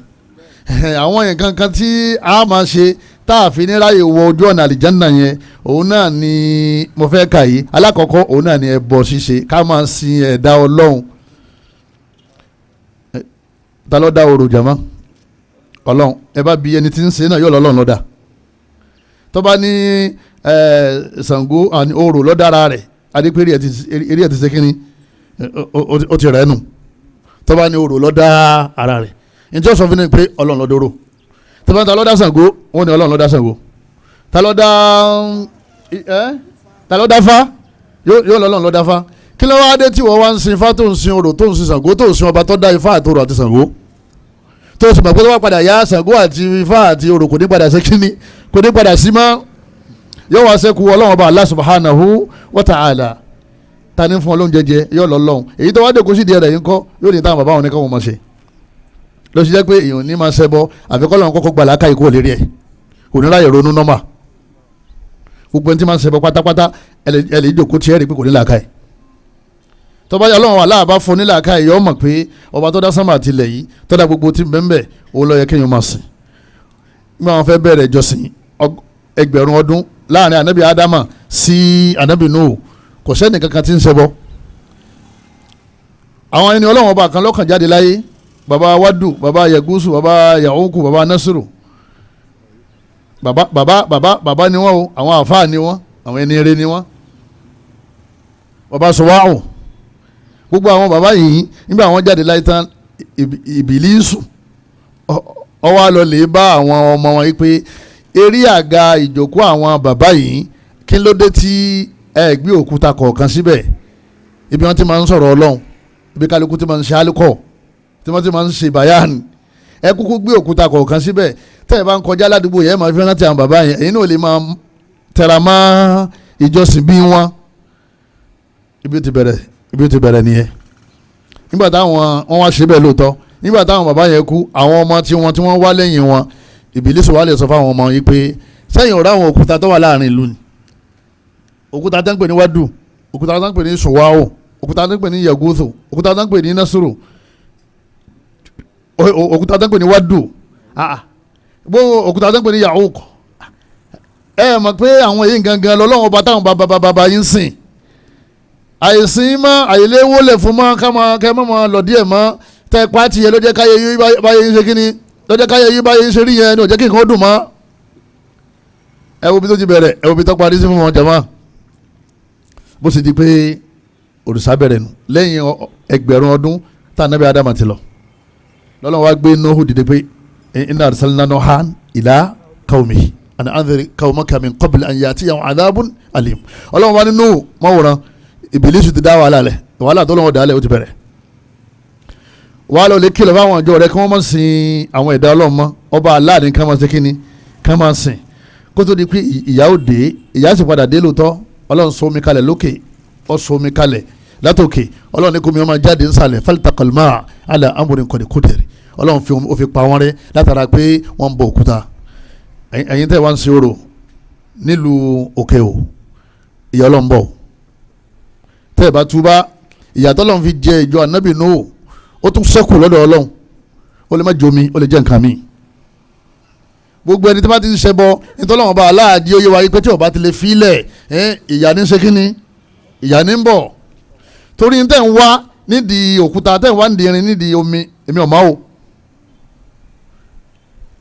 Àwọn nǹkan kan tí a máa ṣe tá a fi ní ráyè wọ ojú ọ̀nà àlìjánná yẹn, òun náà ni mo fẹ́ kà yìí. Alákọ̀ọ́kọ́, òun náà ni ẹbọ ṣíṣe, ká máa sin ẹ̀dá Ọlọ́run. Ta ló dá orò jàmá? Ọlọ́run. Ẹ bá bi ẹni tí ń ṣe náà, yóò lọ́lọ́run ló dá. Tó bá ní Ṣàngó orò ló dára rẹ̀, adépé eré ẹ̀ ti ṣe kínní, ó ti rẹ̀ nù. Tó bá ní orò ló dá ara rẹ̀, njẹ́ sọ fún mi pé Ọlọ́run ló dóró. Tó bá ní ta ló dá Ṣàngó, wọ́n ní Ọlọ́run ló dá Ṣàngó. Ta ló dá ta ló dá Fá, yóò lọ́lọ́run ló dá Fá. Kí ló wá dé tí wọ́n wá ń sin Ifá, tó ń sin orò, tó ń sin Ṣàngó, tó ń sin ọba tó dá Ifá àti orò àti Ṣàngó, tó sì mọ̀ pé tó wá padà yá, Ṣàngó àti Ifá àti orò kò ní padà sí kíní, kò ní padà sí mọ́, yóò wá sẹ́kù Ọlọ́run ọba Allah subhanahu wa ta'ala. Ta ní fún Ọlọ́run jẹjẹ? Yóò lọ́lọ́run. Èyí tó wá dé kó sì di ẹ̀rẹ̀ yín kọ́, yóò ní táwọn bàbá wọn ní káwọn máa ṣe. Ló ṣe jẹ́ pé èèyàn ní máa ṣẹbọ àfikọ́ lọ́run kọ́kọ́ gbà láká ikú òlérí ẹ̀, kò ní ráyè ronú nọ́mà. Gbogbo ẹni tí máa ń ṣẹbọ pátápátá, ẹ lè jókòó tí ẹ rí pé kò ní làákàyè. Tọ́ba Ọlọ́run aláàbá fún ní làákàyè, yọ mọ̀ pé ọba tó dá sánmà àtìlẹ̀ yìí, tó dá gbogbo tí bẹ́ẹ̀, òun ló yẹ kéèyàn máa sìn. Nígbà wọn fẹ́ bẹ̀rẹ̀ ìjọsìn ẹgbẹ̀rún ọdún láàrin anabi Adama sí anabi Nuhu, kò sẹ́ni kankan tí ń ṣẹbọ. Àwọn ẹni Ọlọ́run ọba kan lọ́kàn jáde láyé, baba Wadu, baba Yagusu, baba Yahuku, baba Nasiru, baba baba baba baba ni wọn o, àwọn àfáà ni wọn, àwọn ẹni eré ni wọn, baba Sọwáhùn. Gbogbo àwọn baba yìí nígbà wọn jáde láyé tán, Ìbílísù Ó wá lọ lè bá àwọn ọmọ wọn yìí pé eré àga ìjókòó àwọn bàbá yìí, kí ló dé tí ẹ gbé òkúta kọ̀ọ̀kan síbẹ̀? Ibi wọn ti máa ń sọ̀rọ̀ Ọlọ́run, ibi kálukú ti máa ń ṣe alukọ̀, tí wọ́n ti máa ń ṣe bàyàn, ẹ kúkú gbé òkúta kọ̀ọ̀kan síbẹ̀. Tẹ́ ẹ bá ń kọjá ládùúgbò yẹn, ẹ máa fi rántí àwọn bàbá yẹn, èyí náà lè máa tẹra mọ́ ìjọsìn bí wọn. Ibi ó ti bẹ̀rẹ̀, ibi ó ti bẹ̀rẹ̀ nìyẹn. Nígbà táwọn wọn wá ṣe bẹ́ẹ̀ lóòótọ́, nígbà táwọn bàbá yẹn kú, àwọn ọmọ tí wọ́n wá lẹ́yìn wọn, Ìbílísì wá lè sọ fáwọn ọmọ yìí pé sẹ́yìn ọ̀rọ̀ àwọn òkúta tó wà láàrin ìlú ni, òkúta tó ń pè ní Wádù, òkúta tó ń pè ní Sùwáwò, òkúta tó ń pè ní Yàgúthù, òkúta tó ń pè ní Násùrù, òkúta tó ń pè ní Wádù, òkúta tó ń pè ní Yàhùk. Ẹ mọ̀ pé àwọn èyí gangan lọ́lọ́wọ́n ọba táwọn bàbá yín sìn, àìsìn mọ́, àìléwó lè fún mọ́, kẹ́ mọ́ mọ́ lọ díẹ̀ mọ́, tẹ́ pàtì yẹn ló jẹ́ káyé yín báyé yín ṣe kíni, ló jẹ́ káyé yín báyé yín ṣe rí yẹn ni ò jẹ́ kí nǹkan ó dùn mọ́. Ẹ wo bí tó ti bẹ̀rẹ̀, ẹ wo bí tó parí sí fún wọn jàmá. Bó ṣe di pé òrìṣà bẹ̀rẹ̀ nù lẹ́yìn 1000 ọdún tá ànábì Ádámà ti lọ, lọ́lọ́run wá gbé Nóhù dìde pé inna arsalna Nuhan ila qawmihi an anzir qawmaka min qabli an ya'tiyahum adhabun alim. Ọlọ́run wá ní Nóhù mọ́wòrán, Ìbílísù ti dá wàhálà lẹ̀, wàhálà tó lọ́wọ́ dálẹ̀ ó ti bẹ̀rẹ̀. Wàhálà ò lè kìlọ̀ fáwọn àjọ rẹ̀ kí wọ́n má sin àwọn ẹ̀dá Ọlọ́run mọ́, ọba Allah ní ká máa ṣe kíni, ká máa sìn. Kó tó di pé ìyà ó dé, ìyà sì padà dé lóòótọ́. Ọlọ́run sọ omi kalẹ̀ lókè, ó sọ omi kalẹ̀ látòkè, Ọlọ́run ní kó omi ọmọ jáde nsàlẹ̀, faltaqal ma' ala amrin qad qudir. Ọlọ́run fi ó fi pa wọ́n rẹ́ látara pé wọ́n ń bọ òkúta. Ẹ̀yin tẹ́ wá ń ṣe orò nílùú òkè o, ìyà Ọlọ́run bọ̀. Tẹ́ ẹ bá túbá, ìyà tọ́lọ́run fi jẹ ìjọ Ànábì Nóò ó tún ṣẹ́kù lọ́dọ̀ Ọlọ́run. Ó lè má jomi, ó lè jẹ́ nǹkan mi. Gbogbo ẹni tí bá ti ń ṣẹbọ, nítorí àwọn ọba aláàdí oyè wa pé tí ọba ti lè filẹ̀, ìyà ní ṣe kínní, ìyà ní ń bọ̀. Torí tẹ́ ń wá nídìí òkúta, tẹ́ ń wá nídìí irin, nídìí omi, èmi ò máa o.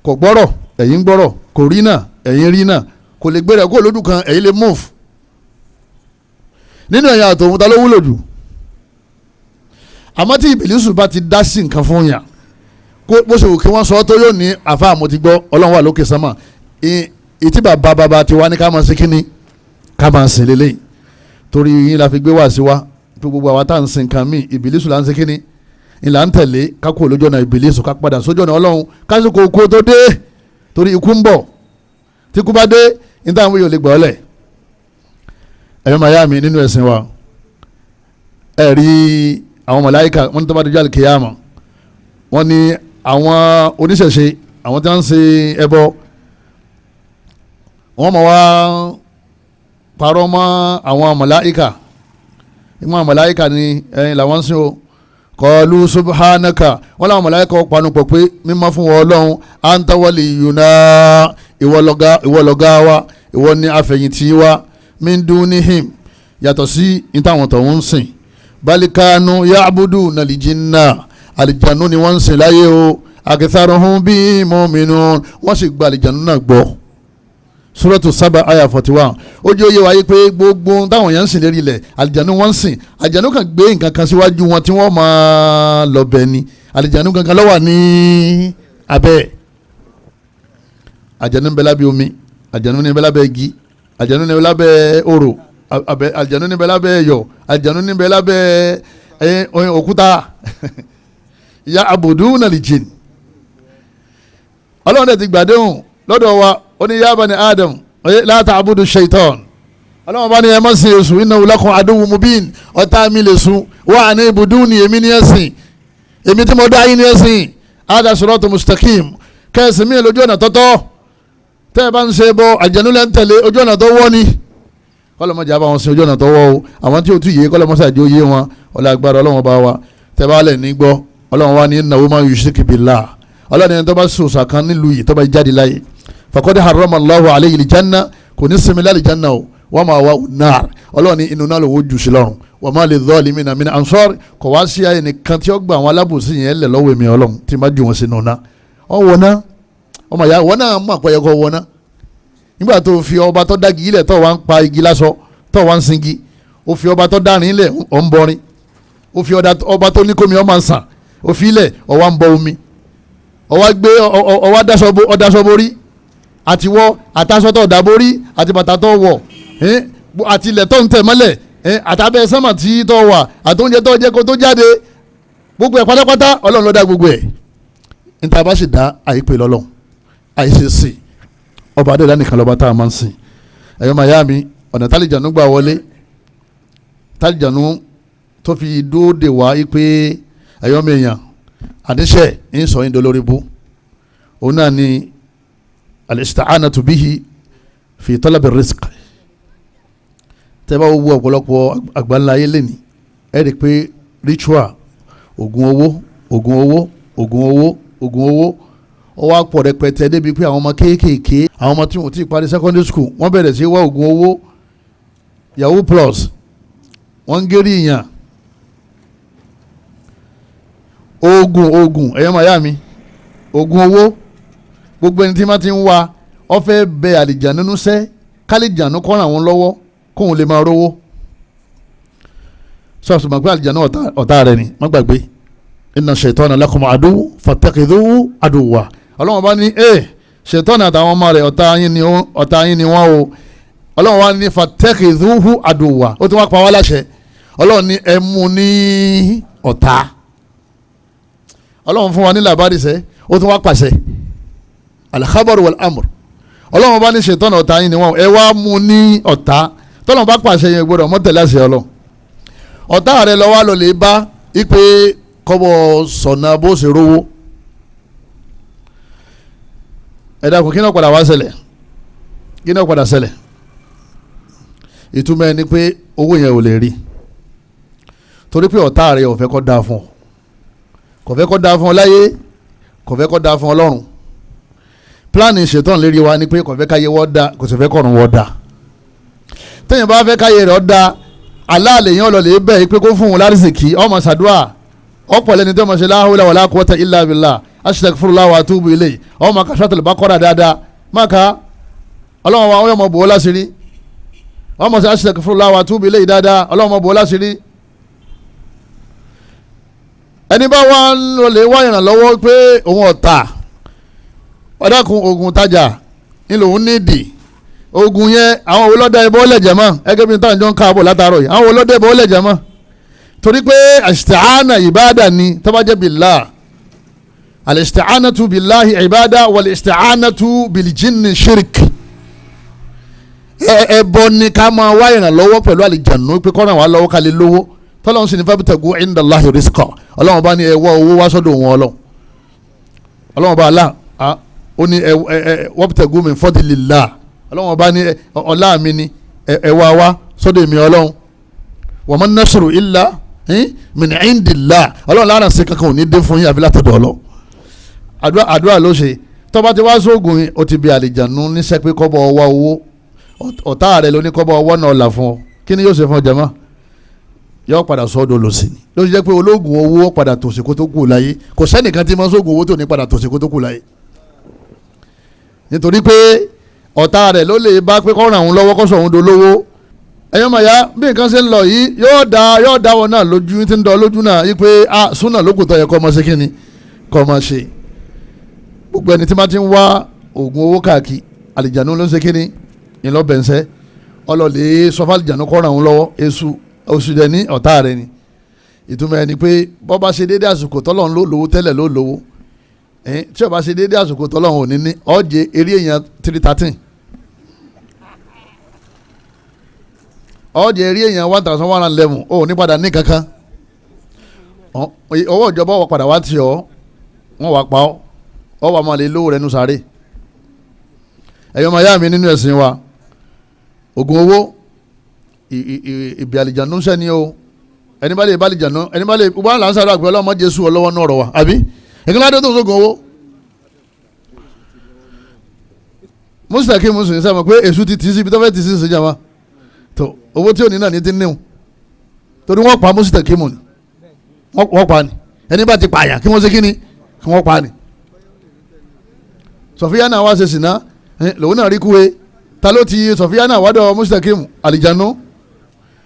Kò gbọ́rọ̀, ẹ̀yin gbọ́rọ̀, kò rí náà, ẹ̀yin rí náà, kò lè gbéra kó lójú kan, ẹ̀yin lè move. Nínú ẹ̀yà àtòun ta ló wúlò jù? Àmọ́ tí Ìbílísù bá ti dá sí nǹkan fún yàn, bó ṣe wù kí wọ́n sọ tó yóò ní àfa àmọ́ ti gbọ́, Ọlọ́run wà lókè sánmà, ìtí bàbá bàbá tiwa ní ká máa ṣe kíni, ká máa sìn lélẹ́yìn. Torí yín la fi gbé wá sí wa tó gbogbo àwa tá à ń sin nǹkan míì, Ìbílísù là ń ṣe kíni, ìlà ń tẹ̀lé, ká kúrò lójú ọ̀nà Ìbílísù, ká padà sójú ọ̀nà Ọlọ́run, kásìkò kú tó dé, torí ikú ń bọ̀. Tí ikú bá dé, níta àwọn yóò lè gbọ́ ọ́lẹ̀. Ẹ̀yọ́ màyá mi nínú ẹ̀sìn wa, ẹ̀ rí àwọn màláíkà, wọ́n ní tó bá dojú àlùkìyámà, wọ́n ní àwọn oníṣẹ̀ṣe, àwọn tí wọ́n ń ṣe ẹbọ, wọ́n máa wá parọ́ mọ́ àwọn màláíkà. Ìmọ̀ màláíkà ni ẹ̀yin làwọn ń sìn o. Qalu subhanaka, wọ́n làwọn màláíkà panupọ̀ pé mímọ́ fún wọn Ọlọ́run, anta waliyuna, ìwọ lọ̀gá wa, ìwọ ni àfẹ̀yìntì wa, min dunihim, yàtọ̀ sí ìtàwọn tó ń sìn. Balikanu ya'buduna al-jinna, àlìjánu ni wọ́n ń sìn láyé o, aktharuhum bi mu'minun, wọ́n sì gba àlìjánu náà gbọ́. Suratu Saba aya 41. Ó jẹ́ òye wáyé pé gbogbo táwọn yẹn ń sìn lérí ilẹ̀, àlìjánu wọ́n ń sìn. Àlìjánu kan gbé nǹkan kan síwájú wọn tí wọ́n máa lọ bẹ̀ ni, àlìjánu kankan ló wà ní abẹ́. Àlìjánu ń bẹ lábẹ́ omi, àlìjánu ń bẹ lábẹ́ igi, àlìjánu ń bẹ lábẹ́ òrò, àlìjánu ń bẹ lábẹ́ ẹyọ, àlìjánu ń bẹ lábẹ́ òkúta. Ya abuduna al-jinn. Ọlọ́run dẹ̀ ti gbàdéhùn lọ́dọ̀ wa, ó ní ya bani Adam la ta'budu shaitan. Ọlọ́run bá ní ẹ má sìn èṣù, innahu lakum aduwwun mubin, ọ̀tá mi lè sùn, wa an ibuduni, èmi ní ẹ̀sìn, èmi tí mo dá yín ní ẹ̀sìn, hada siratu mustaqim, kẹ́sì mi lójú ọ̀nà tọ́tọ́. Tẹ́ ẹ bá ń ṣe bọ àjẹnú lẹ́ ń tẹ̀lé, ojú ọ̀nà tó wọ́ ni. Kọ́lọ́mọdé àbá wọn sin ojú ọ̀nà tó wọ́ o. Àwọn tí o tún yé kọ́lọ́mọsàdé ó yé wọn, ọlọ́ agbára Ọlọ́run bá wa. Tẹ́ bá lẹ̀ ní gbọ́, Ọlọ́run wa ní innahu man yushrik billah, Ọlọ́run ẹni tó bá sòsà kan nílùú yìí tó bá jáde láyé, faqad harrama Allahu alayhi al-janna, kò ní sinmi lálẹ́ janna o, wa ma'wahu an-nar, Ọlọ́run ní inú náà lòun jù sí lọ́run, wa ma lidh-dhalimina min ansar, kò wá sí ayé nìkan tí ó gba àwọn alábòsí yẹn lẹ̀ lọ́wọ́ èmi Ọlọ́run tí má ju wọn sínú náà. Ọ wọ náà, ọmọ ìyá wọn náà mọ̀ àpẹyẹ kọ wọ náà. Nígbà tó fi ọba tó dági ilẹ̀ tó wá ń pa igi lásọ, tó wá ń singi, ó fi ọba tó dárin ilẹ̀ ọ̀ ń bọrin, ó fi ọba tó ní kómi ọ̀ máa ń sàn, ó fi ilẹ̀ ọ̀ wá ń bọ omi. Ọwọ́ gbé ọwọ́ ọdaṣọ borí, àtiwọ́ àtàṣọ tó dà borí, àti bàtà tó wọ̀, àti ilẹ̀ tó ń tẹ̀ mọ́lẹ̀, àtàbẹ̀ sánmà tí tó wà, àti oúnjẹ tó jẹ́ kó tó jáde, gbogbo ẹ̀ pátápátá Ọlọ́run ló dá gbogbo ẹ̀. Níta bá sì dá àyípe lọ́lọ́run, àyíṣe sìn ọba adéla nìkan lọ́ba tá a máa ń sìn. Ẹ̀yọ́ màyá mi, ọ̀nà tálíjànú gbà wọlé, tálíjànú tó fi dóde wá pé ẹ̀yọ́ mi èèyàn àdíṣe ń sọ yín dolórí bú, òun náà ni al-isti'anatu bihi fi talabi rizq. Tẹ́ bá wo ọ̀pọ̀lọpọ̀ àgbáńlá ayé lẹ́ni, ẹ rí i pé ritual oògùn owó, oògùn owó, oògùn owó, oògùn owó, ó wá pọ̀ rẹpẹtẹ débi pé àwọn ọmọ kéékèèké, àwọn ọmọ tí wọ́n ti parí secondary school, wọ́n bẹ̀rẹ̀ sí wá oògùn owó, yahoo plus, wọ́n ń gérí ìyàn, oògùn oògùn, ẹ̀yọ́ màyá mi, oògùn owó. Gbogbo ẹni tí wọ́n ti ń wá ó fẹ́ bẹ àlìjànú nínú sẹ́, kálíjànú kọ́ ràn wọ́n lọ́wọ́ kóun lè máa rówó. Sọ́ọ̀sì mọ̀ pé àlìjànú ọ̀tá rẹ̀ ni, má gbàgbé, inna shaytana lakum aduwwun fattakhidhuhu aduwwa. Ọlọ́wọ́n bá ní ṣètọ́nà àtàwọn ọmọ rẹ̀ ọ̀tá yín ni wọ́n o. Ọlọ́wọ́n wá ní fattakhidhuhu aduwwa, ó ti wá pa wá láṣẹ. Ọlọ́wọ́n ní ẹ mú ní ọ̀tá. Ọlọ́wọ́n fún wa ní làbárí sẹ́, ó tún wá pàṣẹ al-khabar wal-amr. Ọlọ́wọ́n bá ní ṣètọ́nà ọ̀tá yín ni wọ́n, ẹ wá mú ní ọ̀tá. Tọ́lọ́wọ́n bá pàṣẹ yẹn gbọ́dọ̀ mọ́tẹ̀lẹ́ àṣẹ Ọlọ́run. Ọ̀tá rẹ̀ lọ́wọ́ lọ lè bá ipe kọ́bọ̀ sọ̀nà bó ṣe rówó. Ẹ dákun, kí náà padà wá ṣẹlẹ̀? Kí náà padà ṣẹlẹ̀? Ìtumọ̀ ẹni pé owó yẹn ò lè rí, torí pé ọ̀tá rẹ̀ ò fẹ́ kó dáa fún ọ, kò fẹ́ kó dáa fún ọ láyé, kò fẹ́ kó dáa fún ọ lọ́run. Pílánì ṣètọ́n lérí wa ni pé kò fẹ́ káyé wọ́n da, kò sì fẹ́ kọ̀run wọ́n da. Téèyàn bá fẹ́ káyé rẹ̀ ọ́ da, aláàlẹ̀ yẹn ọlọ́lẹ̀ bẹ́ẹ̀ pé kó fún un lárísìkí, ọmọ ṣàdúrà ọ̀pọ̀ lẹ́ni tó mọ̀ ṣe la hawla wala quwwata illa billah astaghfirullah wa atubu ilayhi, ọmọ kàṣàtàlù bá kọ́ra dáadáa má ka ọlọ́wọ́n wa ọmọ bò ó láṣìírí, ọmọ sọ astaghfirullah wa atubu ilayhi dáadáa, ọlọ́wọ́n bò ó láṣìírí. Ẹni bá wà lè wá ìrànlọ́wọ́ pé òun ọ̀tà ọ̀dàkùn oògùn tajà ńlò òun nídìí oògùn yẹn, àwọn olódà ẹbọ lẹ̀jẹ̀ mọ́, ẹgẹ́ bí táwọn jọ ń káàbọ̀ látàárọ̀ yìí, àwọn olódà ẹbọ lẹ̀jẹ̀ mọ́, torí pé al-isti'ana ìbáàdà ni tó bá jẹ́ billah. Al-isti'anatu billahi ìbáàdà wal-isti'anatu bil-jinni shirk. Ẹbọ ni ká máa wá ìrànlọ́wọ́ pẹ̀lú àlìjànú pé kó ràn wá lọ́wọ́ ká lè lówó. Tọ́lọ́run sì ní fabtagu indallahi rizqa, ọlọ́run bá ní ẹ wá owó wá sọ́dọ̀ òun ọlọ́run. Ọlọ́run bá alá ó ní ẹ wabtagu min fadlillah, ọlọ́run bá ní ọlá mi ni ẹ wá wá sọ́dọ̀ èmi ọlọ́run. Wa man nasru illa min indillah, ọlọ́run lára ṣe kankan ò ní dé fún yín àbí látọ̀dọ̀ ọlọ́. Àdúrà ló ṣe tọ́ba ti wá sóògùn ó ti bí àlìjànú níṣẹ́ pé kọ́bọ̀ ọwọ́ owó, ọ̀tá rẹ̀ ló ní kọ́bọ̀ ọwọ́ náà là fún ọ, kí ni yóò ṣe fún ọ jama? Yóò padà sọ́dọ̀ lòsì ni. Ló ṣe jẹ́ pé ológun owó padà tòṣì kó tó kù láyé, kò sẹ́nìkan tí máa sóògùn owó tó ní padà tòṣì kó tó kù láyé, nítorí pé ọ̀tá rẹ̀ ló lè bá pé kó ràn òun lọ́wọ́ kó sọ òun dolówó. Ẹ̀yọ́ màyá, bí nǹkan ṣe ń lọ yìí yóò dá wọn náà lójú, tí ń dán lójú náà yí pé a súnà lókùn tó yẹ kó máa ṣe kí ni kó máa ṣe. Gbogbo ẹni tí máa ti ń wá oògùn owó káàkiri, àlìjànú ló ń ṣe kí ni ìlọ́bẹ̀nsẹ́ ọlọ́lẹ̀ sọfà àlìjànú kó ràn òun lọ́wọ́, èṣù oṣù dẹ̀ ní ọ̀tá rẹ̀ ni. Ìtumọ̀ ẹni pé bọ́ bá ṣe déédé àsìkò tọ́lọ́run ló lówó tẹ́lẹ̀ ló lówó, tí ó bá ṣe déédé àsìkò tọ́lọ́run ò ní ní ọ̀jẹ̀ eré èèyàn 313, ọ̀jẹ̀ eré èèyàn 1111, ò ní padà ní kankan. Ọwọ́ ìjọba wọ́n padà wá tì ọ́, wọ́n wá pa ọ́, ọ́ wà máa lè lówó rẹ̀ nù sáré. Ẹ̀yọ́ máa yá mi nínú ẹ̀sìn wa, ògùn owó ìbí àlìjànú sẹ́ni o. Ẹni bá lè bá àlìjànú, ẹni bá lè wọ́n là ń sáré àgbẹ̀ ọlọ́mọ Jésù ọlọ́wọ́ náà rọ̀ wá àbí ìkànnì adé tó ń sógun owó. Mùsùlùmí mùsùlùmí sábà pé èṣù ti tì í síbi tó fẹ́ tì í sí ìsìnjàmá tó owó tí ò ní náà ní ti níwò, torí wọ́n pa mùsùlùmí ni wọ́n pa ni, ẹni bá ti pààyàn kí wọ́n ṣe kí ni kí wọ́n pa ni. Sọfíà náà wá ṣe sìná lòun náà rí kúwe, ta ló ti Sọfíà náà wádọ̀ mùsùlùmí? Àlìjànú.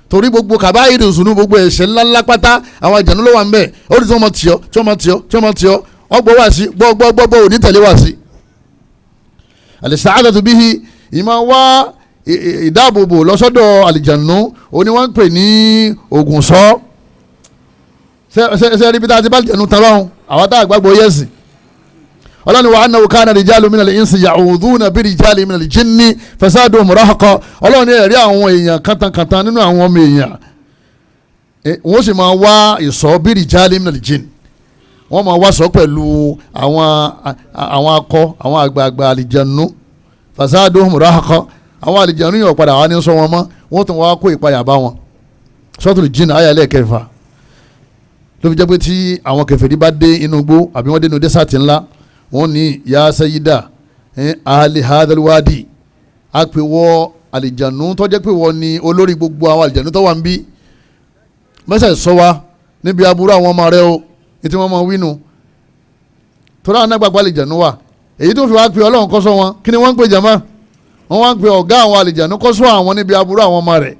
Torí gbogbo kàbáyé ìsúnú gbogbo ẹ̀ṣẹ̀ ńláńlá pátá àwọn àjànú ló wà ń bẹ̀. Ó ní tí wọ́n mọ̀ tì ọ́, tí wọ́n mọ̀ tì ọ́, tí wọ́n mọ̀ tì ọ́, Wọ́n gbọ́ wá sí gbọ́ òní tẹ̀lé wá sí. Al-isti'adatu bihi, ìmọ̀ wá ìdáàbòbò lọ́sọ́dọ̀ àlìjànú, òní wọ́n ń pè ní ògùn sọ. Ṣe rí bí tá a ti bá àlìjànú tán lọ́hùn, àwọn tá a gbàgbọ́ yẹ̀sìn. Ọlọ́ni wa annahu kana rijalu minal insi ya'udhuna bi rijali minal jinni fasaduhum rahaqa. Ọlọ́ni ẹ̀rí àwọn èèyàn kàtàkàtà nínú àwọn ọmọ èèyàn, wọ́n sì máa wá ìsọ bi rijali minal jinni, wọ́n máa wá sọ pẹ̀lú àwọn akọ àwọn àgbààgbà àlìjànú, fasaduhum rahaqa. Àwọn àlìjànú yóò padà wá ní sọ wọn mọ́, wọ́n tún wá kó ìpayà bá wọn. Suratul Jinn àyá ẹlẹ́ẹ̀kẹfà. Ló fi jẹ́ pé tí àwọn kèfèrí bá dé inú igbó àbí wọ́n dé inú dẹ́sàtì ńlá, wọ́n ní ya sayida ahli hadhal wadi, a pè wọ́ àlìjànú tó jẹ́ pé wọ́n ní olórí gbogbo àwọn àlìjànú tó wà ń bí, mẹ́sẹ̀ sọ wa níbi aburú àwọn ọmọ rẹ o, ètí wọ́n máa wínú torí àwọn anágbàgbọ́ àlìjànú wa. Èyí tó fi wá pe Ọlọ́run kó ṣọ́ wọn, kí ni wọ́n ń pè jàmá? Wọ́n wá ń pe ọ̀gá àwọn àlìjànú kó ṣọ́ àwọn níbi aburú àwọn ọmọ rẹ̀,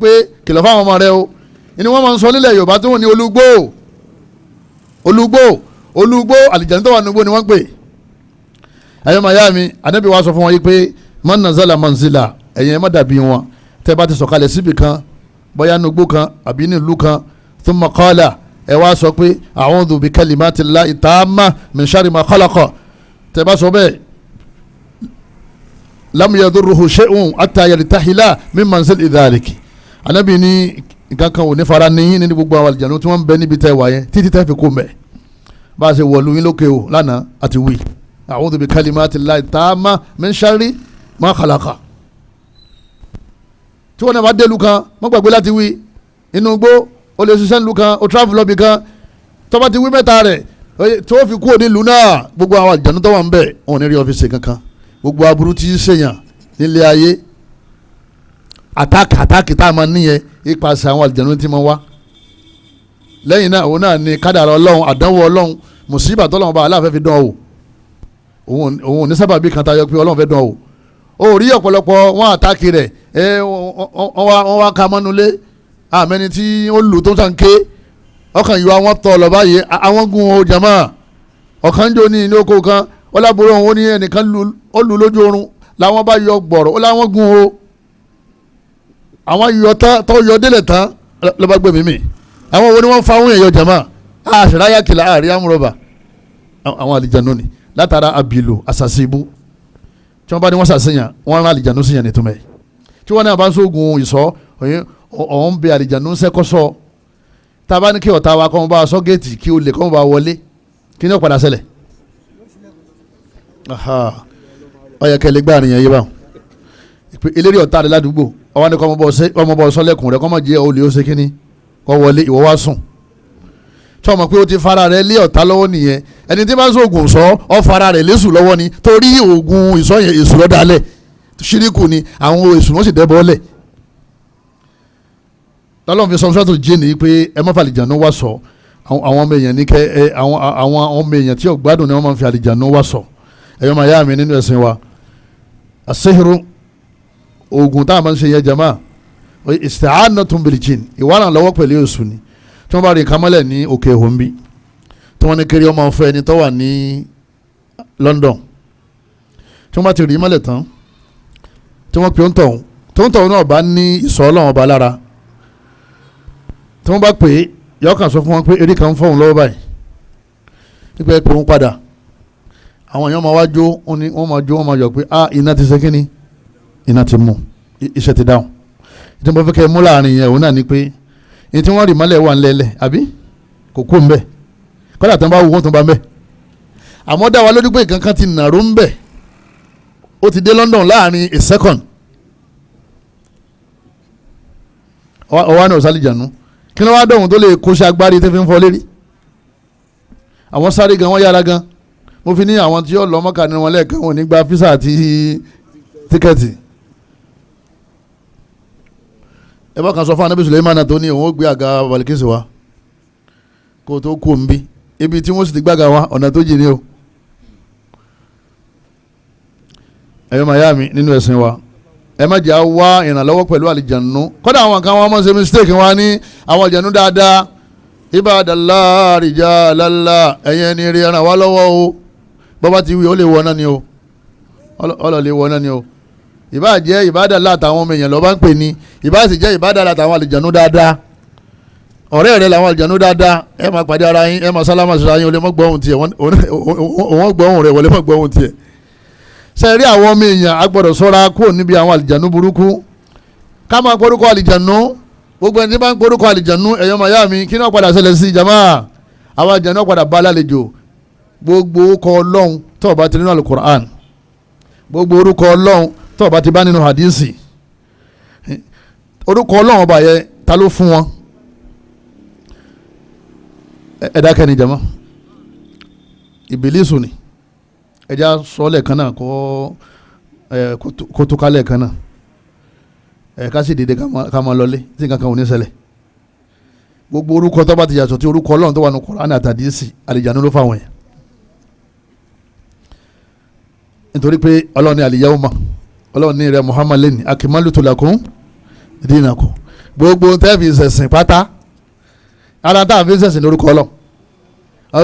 pé kìlọ̀ fáwọn ọmọ rẹ o. Ni wọ́n máa ń sọ nílẹ̀ Yorùbá tó wọ́n ní olúgbò olúgbò olúgbò, àlìjànú tó wà nùgbò ni wọ́n ń pè. Ẹ̀yọ́ màyá mi, Ànábì wa sọ fún wọn yìí pé man nazala manzila, ẹ̀yin ẹ̀ má dàbí wọn. Tẹ́ bá ti sọ̀kalẹ̀ síbi kan, bóyá nùgbò kan àbí nílùú kan, thumma qala, ẹ wá sọ pé a'udhu bi kalimatillahi tamma min sharri ma khalaqa. Tẹ́ bá sọ bẹ́ẹ̀, lam yadurruhu shay'un hatta yartahila min manzili dhaliki. Ànábì ní nǹkan kan ò ní fara níyìn ní gbogbo àwọn àlìjànú tí wọ́n ń bẹ níbi tẹ́ wà yẹn títí tẹ́ fi kó mẹ́. Bá a ṣe wọ̀lú yín lókè o lánàá àti wí a'udhu bi kalimatillahi tamma min sharri ma khalaqa. Tí wọ́n náà bá délùú kan, wọ́n gbàgbé láti wí inú gbó, o lè ṣiṣẹ́ nílùú kan, o travel lọ́bì kan, tó bá ti wí mẹ́ta rẹ̀ tó fi kúrò nílùú náà, gbogbo àwọn àlìjànú tó wà ń bẹ̀ wọn ò ní rí ọ́fíìsì kankan. Gbogbo aburú tí ń ṣèyàn nílé ayé, àtàkì tá a máa níyẹn ipasẹ̀ àwọn àlìjànú tí máa wá. Lẹ́yìn náà, òun náà ni kádàrá Ọlọ́run, àdánwò Ọlọ́run, mùsíbà tọ́lọ́run bá Aláàfẹ́ fi dán o. Òun ò ní sábàbí kan tayọ pé Ọlọ́run fẹ́ dán o. Ó rí ọ̀pọ̀lọpọ̀ wọn àtàkì rẹ̀, wọ́n wá ka mọ́nulé, àmẹ́ni tí ó lù tó sàn ké, ọkàn yọ àwọn tọ̀ lọ báyìí, àwọn gun o jàmá. Ọ̀kan jò ní inú oko kan, ó lábúrò òun, ó ní ẹnìkan ó lù lójú oorun, làwọn bá yọ gbọ̀rọ̀, ó láwọn gun o. Àwọn yọ tán, tó yọ délẹ̀ tán, ló bá gbé mímì. Àwọn wo ni wọ́n fa àwọn èèyàn jàmá? Àṣìráyà kìlà àrí àmúrọ̀bà, àwọn àlìjànú ni látara àbìlò àṣàṣìbú. Tí wọ́n bá ní wọ́n ṣàṣìyàn, wọ́n rán àlìjànú síyàn nítumẹ̀. Tí wọ́n náà bá ń sógun ìsọ́, ọ̀hún bẹ àlìjànú sẹ́kọ́sọ́. Tá a bá ní kí ọ̀tá wa kọ́ wọn bá sọ géètì kí olè kọ́ wọn bá wọlé, kí ni ó padà ṣẹlẹ̀? Ó yẹ kẹ́ lè gbá àríyàn yé báwọn. Eléré ọ̀tá rẹ̀ ládùúgbò, ọwọ́ ni kọ́ ọmọ bọ́ sọ́lẹ̀kùn rẹ̀, kọ́ mọ̀ jẹ́ olè ó ṣe kínní kọ́ wọlé, ìwọ wá sùn. Tí wọ́n mọ̀ pé ó ti fara rẹ̀ lé ọ̀tá lọ́wọ́ nìyẹn. Ẹni tí bá ń sóògùn sọ, ọ fara rẹ̀ lésù lọ́wọ́ ni, torí oògùn ìsọ yẹn èṣù lọ́dàálẹ̀, ṣíríkù ni, àwọn èṣù wọ́n sì dẹ́bọ̀ ọ́lẹ̀. Lọ́lọ́run fi sọ sọ́tò jí ni pé ẹ má fàlìjànú wá sọ. Àwọn ọmọ èèyàn ní kẹ ẹ, àwọn ọmọ èèyàn tí ò gbádùn ni wọ́n máa ń fi àlìjànú wá sọ. Ẹ̀yọ́ máa yá mi nínú ẹ̀sìn wa, àṣehìrò oògùn tá a máa ń ṣe yẹn jama, isti'anatun bil jinn, ìwárànlọ́wọ́ pẹ̀lú èṣù ni. Tí wọ́n bá rí nǹkan mọ́lẹ̀ ní òkè òhunbi, tí wọ́n ní kiri ọmọ ọ̀fẹ́ ẹni tó wà ní London, tí wọ́n bá ti rí mọ́lẹ̀ tán, tí wọ́n pe ó ń tọ̀hún, tó ń tọ̀hún náà bá ní ìsọ̀ Ọlọ́run ọba lára, tí wọ́n bá pè é, yọ kàn sọ fún wọn pé eré kan ń fọ̀hún lọ́wọ́ báyìí, nípa ẹ pé òun padà. Àwọn èèyàn máa wá jó, wọ́n máa jó, wọ́n máa yọ̀ pé ah, iná ti ṣe kínní, iná ti mú, iṣẹ́ ti dáhùn. Ìtí mo fẹ́ kẹ́ mú láàrin yẹn, òun náà ni pé ní tí wọ́n rì mọ́lẹ̀ wà ńlẹ̀lẹ̀ àbí kò kó ńbẹ̀, kọ́dà tó ń bá wù wọ́n tó ń bá ńbẹ̀. Àmọ́ dá wa lójú pé nǹkan kan ti nàró ńbẹ̀, ó ti dé London láàrin a second. Ọwọ́ náà sálìjànú, kí ló wá dọ̀hún tó lè kó ṣe agbárí tó fi ń fọ lérí? Àwọn sáré gan, wọ́n yára gan. Mo fi ní àwọn tí yóò lọ Mọ́kà ní wọn lẹ́ẹ̀kan, wọn ò ní gba físà àti tíkẹ́ẹ̀tì. Ẹ bá kan sọ fún Anabi Suleimana tó ní òun ó gbé àga Balikisi wa kó tó kú òun bí ibi tí wọ́n sì ti gbága wa, ọ̀nà tó jìn ní o. Ẹ̀yọ́ màyá mi nínú ẹ̀sìn wa, ẹ má jẹ́ wá ìrànlọ́wọ́ pẹ̀lú àlìjànú. Kọ́dà àwọn kan wọ́n máa ṣe mistake wa ní àwọn àlìjànú dáadáa. Ibadallah rijalallah, ẹ̀yẹn ni rí ẹran wa lọ́wọ́ o. Bọ́bá ti wí ó lè wọ náà ni o, ọlọ́ lè wọ náà ni o. Ìbá jẹ́ ibadallah àtàwọn ọmọ èèyàn lọ́ba ń pè ní, ìbá sì jẹ́ ibadallah àtàwọn àlìjànú dáadáa. Ọ̀rẹ́ rẹ làwọn àlìjànú dáadáa, ẹ máa pàdé ara yín, ẹ máa sálámà síra yín, o lè mọ́ gbọ́ ohùn tiẹ̀, wọ́n gbọ́ ohùn rẹ̀, wọ́n lè mọ́ gbọ́ ohùn tiẹ̀. Ṣe rí àwọn ọmọ èèyàn a gbọ́dọ̀ ṣọ́ra kúrò níbi àwọn àlìjànú burúkú. Ká máa gbórúkọ àlìjànú, gbogbo ẹni tí bá ń gbórúkọ àlìjànú, ẹ̀yọ́ màyá mi, kí náà padà ṣẹlẹ̀ sí jama? Àwọn àlìjànú padà bá lálejò. Gbogbo orúkọ Ọlọ́run tó bá ti nínú alukur'an, gbogbo orúkọ Ọlọ́run tó bá ti bá nínú hadisi, orúkọ Ọlọ́run ọba yẹn ta ló fún wọn? Ẹ dákẹ́ ni jama, ìbílísù ni. Ẹja sọ lẹ́ẹ̀kan náà kó tó kálẹ̀ kan náà, ẹ ká sì dìde ká máa lọlé tí nǹkan kan ò ní ṣẹlẹ̀. Gbogbo orúkọ tó bá ti yàtọ̀ tí orúkọ Ọlọ́run tó wà ní Kùránì àtàdísì, àlìjánu ló fáwọn yẹn. Nítorí pé Ọlọ́run ní al-yawma, Ọlọ́run ní rẹ Muhammad lẹ́ni akmaltu lakum dinakum, gbogbo tẹ́ẹ̀fì ṣẹ̀sìn pátá, ara tá a fi ṣẹ̀sìn lórúkọ Ọlọ́run,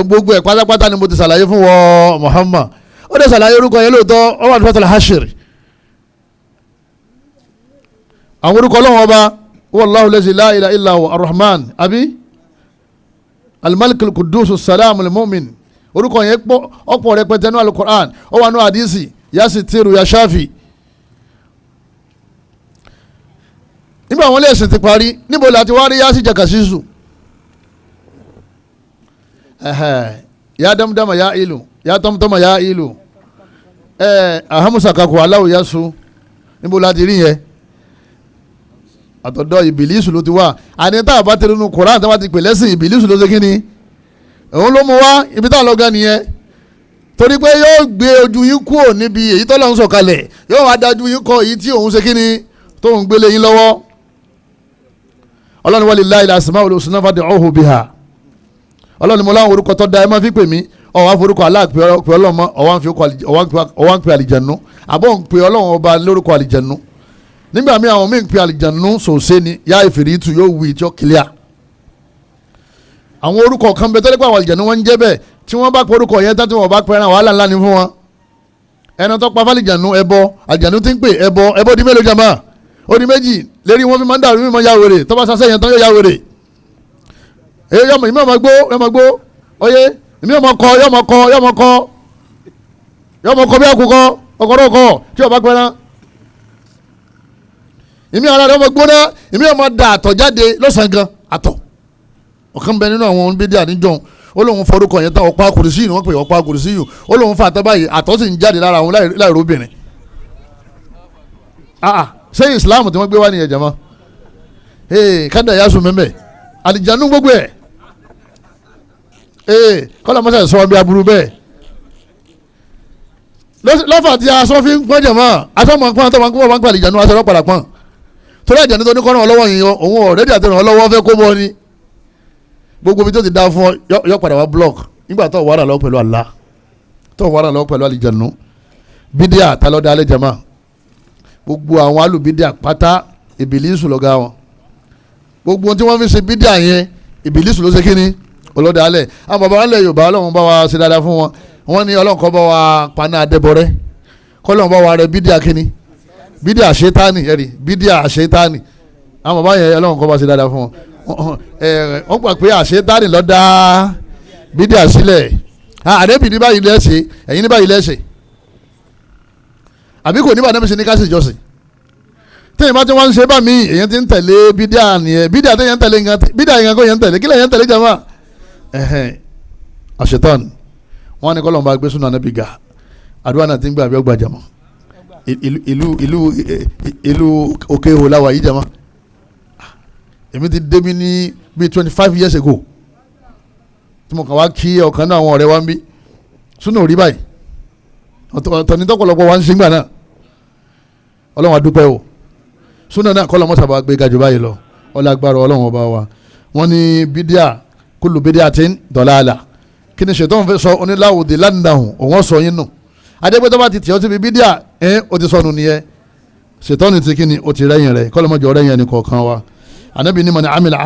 gbogbo ẹ̀ pátápátá ni mo ti ṣàlàyé fún wọ Muhammad. Ó dẹ̀ ṣàlàyé orúkọ yẹn lóòótọ́, ó wà ní Fatul Hashir. Àwọn orúkọ Ọlọ́run ọba, wallahu lazi la ilaha illa huwa arrahman, àbí al-malik al-quddus as-salam al-mu'min. Orúkọ yẹn pọ̀ ọ̀pọ̀ rẹpẹtẹ ní alukur'an, ó wà ní hadisi, ya sitiru ya shafi. Nígbà àwọn ẹlẹ́sìn ti parí, níbo la ti wá rí yasi jakasisu, ya damdama ya ilu, ya tamtama ya ilu, ahamusakaku aláwo yasu, níbo la ti rí yẹn? Àtọ̀dọ̀ ìbílísù ló ti wá. Àní tá a bá ti rinú Kùránì tó bá ti pè lẹ́sìn, ìbílísù ló ṣe kí ni òun ló mú wá. Ibi tá a lọ gan nìyẹn, torí pé yóò gbé ojú yín kúrò níbi èyí tó lọ́n sọ̀kalẹ̀, yóò wá dájú yín kọ èyí tí òun ṣe kí ni tóun gbélé yín lọ́wọ́. Ọlọ́run walillahi al-asmaul husna fad'uhu biha. Ọlọ́run mo láwọn orúkọ tó da ẹ má fi pè mí. Ọ̀wá forúkọ aláàpẹ ọlọ́mọ, ọ̀wá ń pè àlìjẹ̀nu, àbọ̀ ń pè ọlọ́run ọba lórúkọ àlìjẹ̀nu. Nígbà míì àwọn míì ń pè àlìjẹ̀nu sòsé ni, yá ìfìrìtù yóò wí tí ó kílíà. Àwọn orúkọ kan bẹ tọ́lẹ́ pé àwọn àlìjẹ̀nu wọn ń jẹ́ bẹ́ẹ̀, tí wọ́n bá pe orúkọ yẹn tán tí wọ́n bá pẹ́ran, wàhálà ńlá ni fún wọn. Ẹran tó pa fàlìjẹ̀nu ẹbọ, àlìjẹ̀nu ti ń pè ẹbọ, ẹbọ di mélòó jàmá? Ó di méjì. Lérí wọn fi máa ń dàrú, mímọ ya wèrè, tó bá sasẹ́ yẹn tán yóò ya wèrè. Èyí ìmọ̀ ọmọ gbó, yọmọ gbó, oyé ìmí ọmọ kọ, yọmọ kọ, yọmọ kọ, yọmọ kọ bí àkùkọ ọkọ̀rọ̀kọ tí ọba pẹ́ran. Ìmí ara rẹ̀ ọmọ gbóná, ìmí ọmọ da àtọ̀ jáde lọ́sàn-án gan àtọ̀. Ọ̀kan bẹ nínú àwọn bídí àníjọ́, ó lóun forúkọ yẹn tán, ọ̀pá kùrìsì yìí ni wọ́n pè, ọ̀pá kùrìsì yìí, ó lóun fa àtọ́ báyìí, àtọ̀ sì ń jáde lára àwọn láìróbìnrin. Ṣé Islam tí wọ́n gbé wá nìyẹn jama? Kádà yà sùn mẹ́mẹ́ àlìjánu gbogbo ẹ̀, kọ́lá mọ́sá sọ wọn bí aburú bẹ́ẹ̀ lọ́fà tí aṣọ fi ń pọ́n jẹ̀mọ́, aṣọ mọ̀ pọ́n tó máa ń pọ́n máa ń pè àlìjánu, aṣọ lọ́pàdà pọ́n torí àjànú tó ní kọ́nà ọlọ́wọ́ yìí, òun ọ̀rẹ́dì àti ìrànlọ́wọ́ fẹ́ kó bọ́ ni. Gbogbo ibi tó ti dá fún ọ yọ padà wá block nígbà tó wàrà lọ pẹ̀lú Allah, tó wàrà lọ pẹ̀lú àlìjánu. Bídíà ta ló dá alẹ́ jama? Gbogbo àwọn alùbídíà pátá ìbílísù lọ́gá wọn. Gbogbo tí wọ́n fi ṣe bídíà yẹn, ìbílísù ló ṣe kí ni ọlọ́dà alẹ̀. Àwọn bàbá wọn lẹ̀ Yorùbá, Ọlọ́run bá wa ṣe dáadáa fún wọn. Wọ́n ní Ọlọ́run kó bá wa paná adẹ́bọrẹ́, kọ́lọ́run bá wa rẹ bídíà kí ni, bídíà ṣetánì, ẹ̀rí bídíà ṣetánì. Àwọn bàbá yẹn Ọlọ́run kó bá ṣe dáadáa fún wọn. Wọ́n gbà pé àṣetánì ló dá bídíà sílẹ̀. Àdébì ní báyìí lẹ́sẹ̀, ẹ̀yin ní báyìí lẹ́sẹ̀, àbí kò ní bá dẹ́mi ṣe ní ká sì jọ́sìn. Téèyàn bá ti wọ́n ń ṣe bá mi, èyàn ti ń tẹ̀lé bídíà nìyẹn. Bídíà téèyàn ń tẹ̀lé nǹkan, bídíà yẹn kò yẹn ń tẹ̀lé, kílẹ̀ yẹn ń tẹ̀lé jama? Àṣetán wọn ni kọ́lọ́n bá gbé súnà níbi ga, àdúrà náà ti ń gbà bí ọgbà jama. Ìlú ìlú ìlú òkè ihò làwà yìí jama. Èmi ti dé mi ní bíi 25 years ago tí mo kàn wá kí ọ̀kan náà àwọn ọ̀rẹ́ wa ń bí súnà ò rí báyìí. Ọ̀tọ̀ ní tọ́pọ̀lọpọ̀ wa ń ṣe ń gbà náà. Ọlọ́run adúpẹ́ o, súnà náà kọ́ lọ́mọ sábà gbé gajù báyìí lọ, ọlágbára Ọlọ́run ọba wa. Wọ́n ní bídíà kúlù bídíà ti ń dọ̀làlà. Kí ni ṣètò òun fẹ́ sọ? Oníláwòdì lánàá òun sọ yín nù. Adégbétọ́ bá ti tì ọ́ síbi bídíà ẹ̀ ó ti sọnù nìyẹn. Ṣètò ní ti kí ni ó ti rẹ́yìn rẹ̀, kọ́ lọ́mọdé ọ̀rẹ́yìn ẹni kọ̀ọ̀kan wa. Anabi ní man amila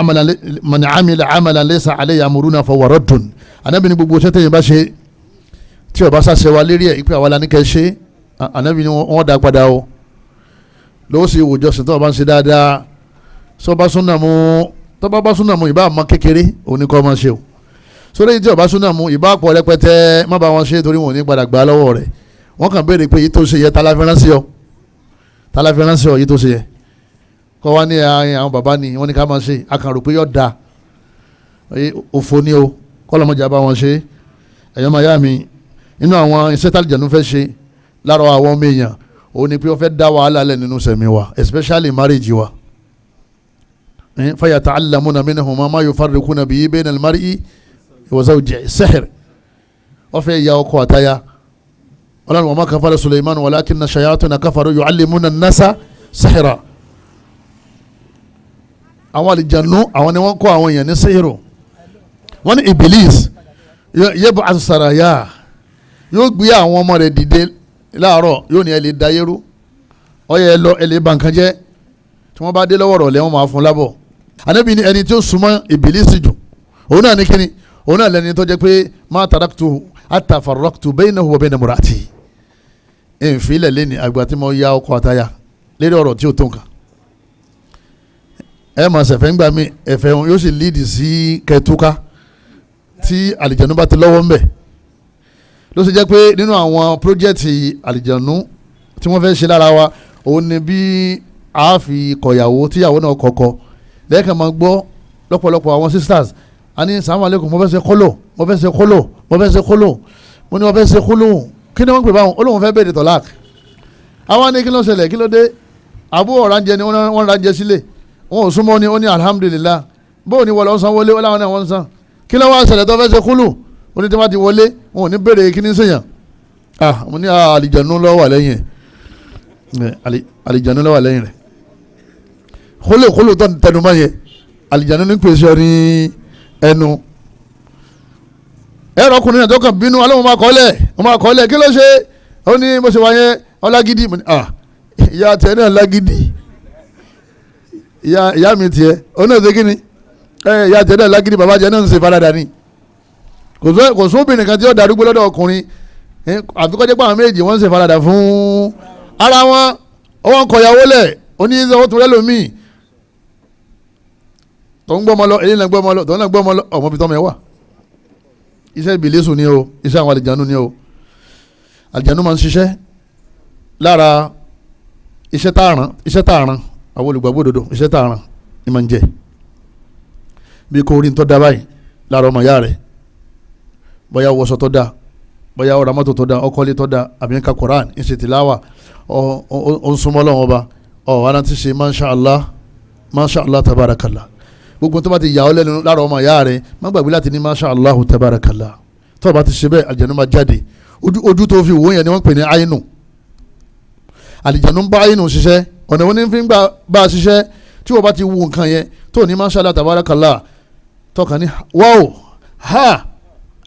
amalan laysa alayhi amruna fahuwa raddun. Anabi ní gbogbo sẹ́tẹ̀ yẹn bá ṣe tí ó bá ṣàṣẹ wa lérí ẹ̀ ìpè àwa la ní kẹ́ ṣe, anabi ní wọ́n dá padà o. Lọ́wọ́ sí ìwòjọsìn tó o bá ń ṣe dáadáa, sọ bá súnà mú, tó bá bá súnà mú ìbá àmọ́ kékeré òun ni kò máa ṣe o. Sórí èyí tí ó bá súnà mú ìbá pọ̀ rẹpẹtẹ, má bá wọn ṣe torí wọn ò ní padà gbà lọ́wọ́ rẹ̀. Wọ́n kàn béèrè pé èyí tó ṣe yẹ ta la fi ránṣẹ́ ọ, ta la fi ránṣẹ́ ọ, èyí tó ṣe yẹ kọ́ wá ní àwọn bàbá ni wọ́n ní ká máa ṣe, akàrò pé yọ̀ da òfò ni o, kọ́ lọ́mọdé bá wọn ṣe. Ẹ̀yọ́ máa yá mi, nínú àwọn iṣẹ́ tálíjànú fẹ́ ṣe lára àwọn ọmọ èèyàn, òun ni pé ó fẹ́ dá wàhálà lẹ̀ nínú sẹ̀mí wa, especially marriage wa. Fayata'allamuna minhuma ma yufarriquna bihi bayna al-mar'i wa zawjihi sihr. Ó fẹ́ ya ọkọ àtaya. Ọlọ́run wa ma kafara Suleiman walakinna shayatina kafaru yu'allimuna an-nasa sihra. Àwọn àlìjànú àwọn ni wọ́n kọ́ àwọn èèyàn ní sihiru. Wọ́n ní Iblis yab'athu saraya, yóò gbé àwọn ọmọ rẹ̀ dìde láàárọ̀, yóò ní ẹ lè da yẹ́rú, ọyẹ ẹ lọ ẹ lè ba nǹkan jẹ́. Tí wọ́n bá dé lọ́wọ́ rọ̀ lẹ́ wọ́n máa fún lábọ̀. Ànábì ní ẹni tí ó súnmọ́ Ìbílísì jù, òun náà ní kíni, òun náà lẹni tó jẹ́ pé má taraktu hatta farraqtu baynahu wa bayna imra'ati. Ìfilẹ̀ lẹ́ni àgbà tí mo ya ọkọ àtaya lérí ọ̀rọ̀ tí ó tó nǹkan. Ẹ máa ṣẹ̀fẹ̀ ńgbà mí, ẹ̀fẹ̀ yóò sì líìdì sí kẹtùká tí àlìjẹ̀nu bá ti lọ́wọ́ ńbẹ̀. Ló ṣe jẹ́ pé nínú àwọn pírójẹ́tì àlìjẹ̀nu tí wọ́n fẹ́ ṣe lára wa, òun ni bí a fi kọ̀yàwó tíyàwó náà kọ̀kọ́. Lẹ́ẹ̀kan máa gbọ́ lọ́pọ̀lọpọ̀ àwọn sisters a ní sàmú aleykum, mo fẹ́ ṣe kólò, mo fẹ́ ṣe kólò, mo fẹ́ ṣe kólò, mo ní mo fẹ́ ṣe kólò. Kí ni wọ́n pè báwọn? Olóhùn fẹ́ bèrè tọ́lák. Àwọn ní kí ló ṣẹlẹ̀, kí ló dé? Àbúrò ránjẹ ni wọ́n ránjẹ sílẹ̀, wọn ò súnmọ́ ni. Ó ní alhamdulillah, bóò ni wọlé ọ̀sán wọlé, ọ̀làwọn náà wọ́n san. Kí ló wá ṣẹlẹ̀ tó fẹ́ ṣe kólò? Ó ní tí wọ́n ti wọlé wọn ò ní bèrè kí ní sèyàn. Ah, mo ní àlìjànú ló wà lẹ́yìn ẹ̀, àlìjànú ló wà lẹ́yìn rẹ̀. Kólò kólò tó ń tẹnumọ́ yẹ, àlìjànú ní pèsè ọ ní ẹnu. Ẹ̀rọ ọkùnrin náà tó kàn bínú, alóhùn máa kọ́ lẹ̀, wọ́n máa kọ́ lẹ̀, kí ló ṣe? Ó ní bó ṣe wá yẹn ọlágídí. Mo ní ah, ìyá tiẹ̀ náà lágídí, ìyá mi tiẹ̀ ó náà ṣe kí ni? Ìyá tiẹ̀ náà lágídí, bàbá tiẹ̀ náà ń ṣe faradà ni. Kò sóbìnrin kan tí ó darúgbó lọ́dọ̀ ọkùnrin àfi kó jẹ́ pé àwọn méjì wọ́n ń ṣe faradà fún ara wọn. Ọwọ́n kọ̀yàwó lẹ̀, oní ó tún rẹ́ lómi tó ń gbọ́mọ lọ, èyí náà gbọ́mọ lọ, tó ń gbọ́mọ lọ, ọmọ bíi tọ́mọ ẹ wà. Iṣẹ́ ìbílísù ni o, iṣẹ́ àwọn àlìjánu ni o. Àlìjánu máa ń ṣiṣẹ́ lára iṣẹ́ tààràn, iṣẹ́ tààràn àwọn olùgbàgbọ́ òdodo, iṣẹ́ tààràn ni máa ń jẹ. Bí kò rí ń tọ́ da báyìí lára ọmọ ìyá rẹ̀, bóyá wọṣọ tó da, bóyá ó ra mọ́tò tó da, ọkọ́lé tó da, àbí ń ka Koran, ń ṣe tìláwà, ó ń súnmọ́ Ọlọ́run ọba, ọ̀ ara ti ṣe masha Allah, masha Allah tabarakallah. Gbogbo tó bá ti yà ọ́ lẹ́nu lára ọmọ ìyá rẹ̀, má gbàgbé láti ní masha Allah tabarakallah. Tó bá ti ṣe bẹ́ẹ̀, àlìjànú máa jáde. Ojú tó fi wò yẹn ni wọ́n pè ní àyínú. Àlìjànú ń bá àyínú ṣiṣẹ́. Ọ̀nà wọn ní fi ń bá a ṣiṣẹ́? Tí wọ́n bá ti wo nǹkan yẹn tó ní masha Allah tabarakallah, tọkàn ní wáò ha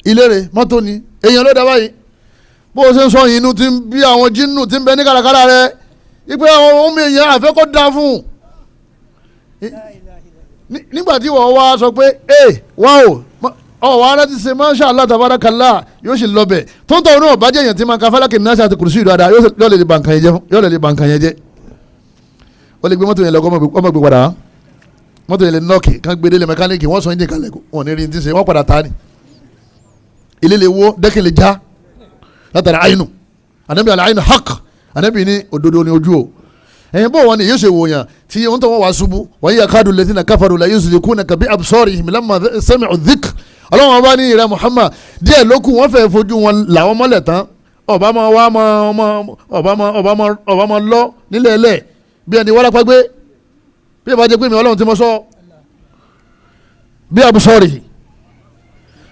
ilé rẹ̀ mọ́tò ni èèyàn ló dá báyìí. Bó o ṣe ń sọ yìí, inú ti ń bí àwọn jínù ti ń bẹ ní kàràkàrà rẹ̀, ipe àwọn ọmọ èèyàn àfẹ́kọ́ da fún un. Nígbà tí wọ́n wá sọ pé ee wáò ọ̀ wá láti ṣe masha Allah tabarakallah, yóò sì lọ bẹ̀. Tó ń tọ́ ọ náà bá jẹ́ èèyàn tí máa ka fálákì náà àti kùrùsì dáadáa, yóò lè ba nǹkan yẹn jẹ́, yóò lè ba nǹkan yẹn jẹ́. Ó lè gbé mọ́tò yẹn lọ kọ́ ọmọ gbé padà. Mọ́tò yẹn lè nọ́ọ̀kì kán gbé délé mẹkáníìkì, wọ́n sọ ẹ́ńjìn kalẹ̀, wọ́n ní rí ní ti ṣe, wọ́n padà ta ni. Ilé lè wó, dẹ́kẹ̀ lè já látara àyínú. Ànábì àlẹ́ àyínú hak, ànábì ní òdodo ní ojú o. Ẹ̀yin bó wọn ni yóò ṣe wòyàn tí ohun tó wọn wá ṣubú. Wọ́n yẹ káàdùn létí na káfàrú la yóò sì kú na kàbí absarihim lamma sami'u dhikr. Ọlọ́wọ́n bá ní ìrẹ́ Muhammad díẹ̀ lókù, wọ́n fẹ́ fojú wọn làwọn mọ́lẹ̀ tán. Ọba máa wá ọba máa lọ nílẹ̀ ẹlẹ̀ bí ẹni wọ́n lápá gbé, bí ìbá jẹ́ pé mi Ọlọ́run ti mọ sọ bí absarihim.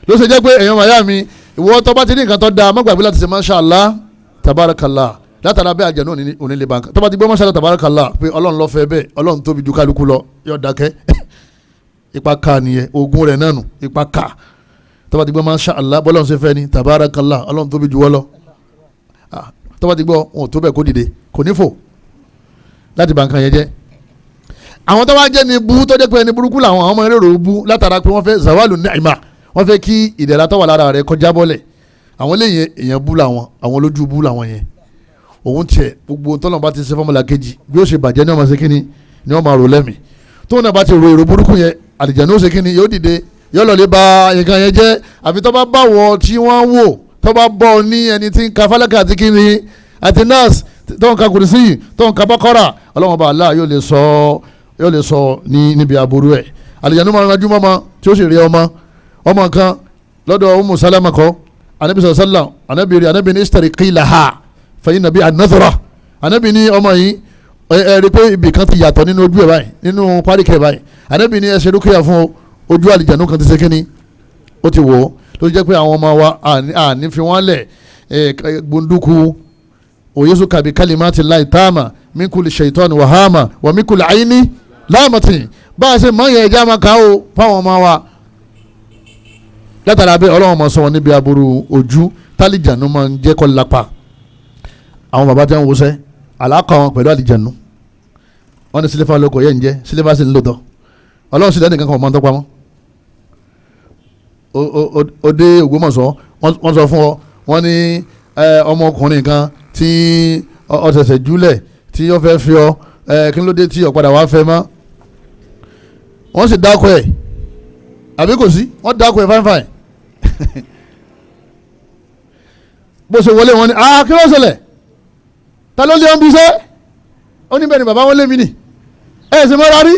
Ló ṣe jẹ́ pé èèyàn màyá mi, ìwọ tó bá ti ní nǹkan tó dáa, má gbàgbé láti ṣe masha Allah tabarakallah. Látara bẹ́ẹ̀ àjẹnú òní lè banka. Tó bá ti gbọ́ masha Allah tabarakallah pé Ọlọ́run ló fẹ́ bẹ́ẹ̀, Ọlọ́run tóbi ju kálukú lọ, yóò dákẹ́. Ipa ká nìyẹn, ogun rẹ̀ nánu ipa ká. Tó bá ti gbọ́ masha Allah bọ́lọ́run ṣe fẹ́ ni tabarakallah, Ọlọ́run tóbi ju wọ́ lọ. Tó bá ti gbọ́ òun tó bẹ́ẹ̀ kó dìde, kò ní fò láti banka yẹn jẹ́. Àwọn tó bá jẹ́ ní bú tó jẹ́ pé ẹni burúkú làwọn ọmọ eré bú látara pé wọ́n fẹ́ zawalu ni'ma, wọ́n fẹ́ kí ìdẹ̀ra tó wà lára rẹ̀ kọjá bọ́lẹ̀. Àwọn lẹ́yìn èèyàn bú làwọn, àwọn olójú bú làwọn yẹn. Òun tiẹ̀ gbogbo tọ́lọ̀ bá ti ṣe fọ́mọlá kejì bí ó ṣe bàjẹ́ ní ọmọ ṣe kíni ni wọ́n máa rò lẹ́mìí. Tóun náà bá ti ro èrò burúkú yẹn, àlìjánu ó ṣe kíni, yóò dìde, yóò lọ lè ba nǹkan yẹn jẹ́. Àfi tó bá bá wọ tí wọ́n wò, tó bá bọ̀ ní ẹni tí ń ka fálákà àti kíni àti nurse tó ń ka kùrìsì tó ń ka bákọ́rà, ọlọ́wọ́n bá Allah yóò lè sọ, yóò lè sọ ní níbi aburú ẹ̀. Àlìjánu máa ń rajú mọ́mọ́ tí ó sì rí ọmọ ọmọ kan lọ́dọ̀ Umu Salama kọ́, anabi sallam, anabi rí, anabi ní istariqi laha fẹ̀yìn nàbí an-nadhra. Anabi ní ọmọ yìí ẹ rí pé ibì kan ti yàtọ̀ nínú ojú ẹ̀ báyìí, nínú páríkẹ̀ báyìí. Anabi ní ẹ ṣe rúkìá fún ojú àlìjánu kan ti ṣe kíni, ó ti wọ̀ ọ́. Tó jẹ́ pé àwọn ọmọ wa àní fi wọ́n lẹ̀ gbunduku òyesu kàbí kalimati láì táàmà min kulli shaytan wàhámà wà min kulli ayni láàmàtì. Bá a ṣe mọ̀ yẹn ẹja máa kà ó fáwọn ọmọ wa. Látara bẹ́ẹ̀ Ọlọ́run máa sọ wọn níbi aburú ojú tálíjànú máa ń jẹ́ kó lápá. Àwọn bàbá tí wọ́n wọṣẹ́ àlàkà wọn pẹ̀lú àlìjànú, wọ́n ní sílífà lóko yẹn ń jẹ́ sílífà sì ń lò tọ́. Ọlọ́run sì lẹ́nìkan kan máa ń tọ́pa mọ́. Ó dé Ògbómọ̀ṣọ́, wọ́n sọ fún ọ, wọ́n ní ọmọkùnrin kan tí ó ṣẹ̀ṣẹ̀ júlẹ̀ tí ó fẹ́ fi ọ, kí ló dé tí ó padà wá fẹ́ mọ́. Wọ́n sì dákọ̀ ẹ̀, àbí kò sí, wọ́n dákọ̀ ẹ̀ fáin fáin. Bó ṣe wọlé wọn ni, kí ló ṣẹlẹ̀, ta ló lé ọ́n bí iṣẹ́? Ó ní bẹ́ẹ̀ ni bàbá wọn lé mi nì, ẹ̀ ṣe mọ́ra rí.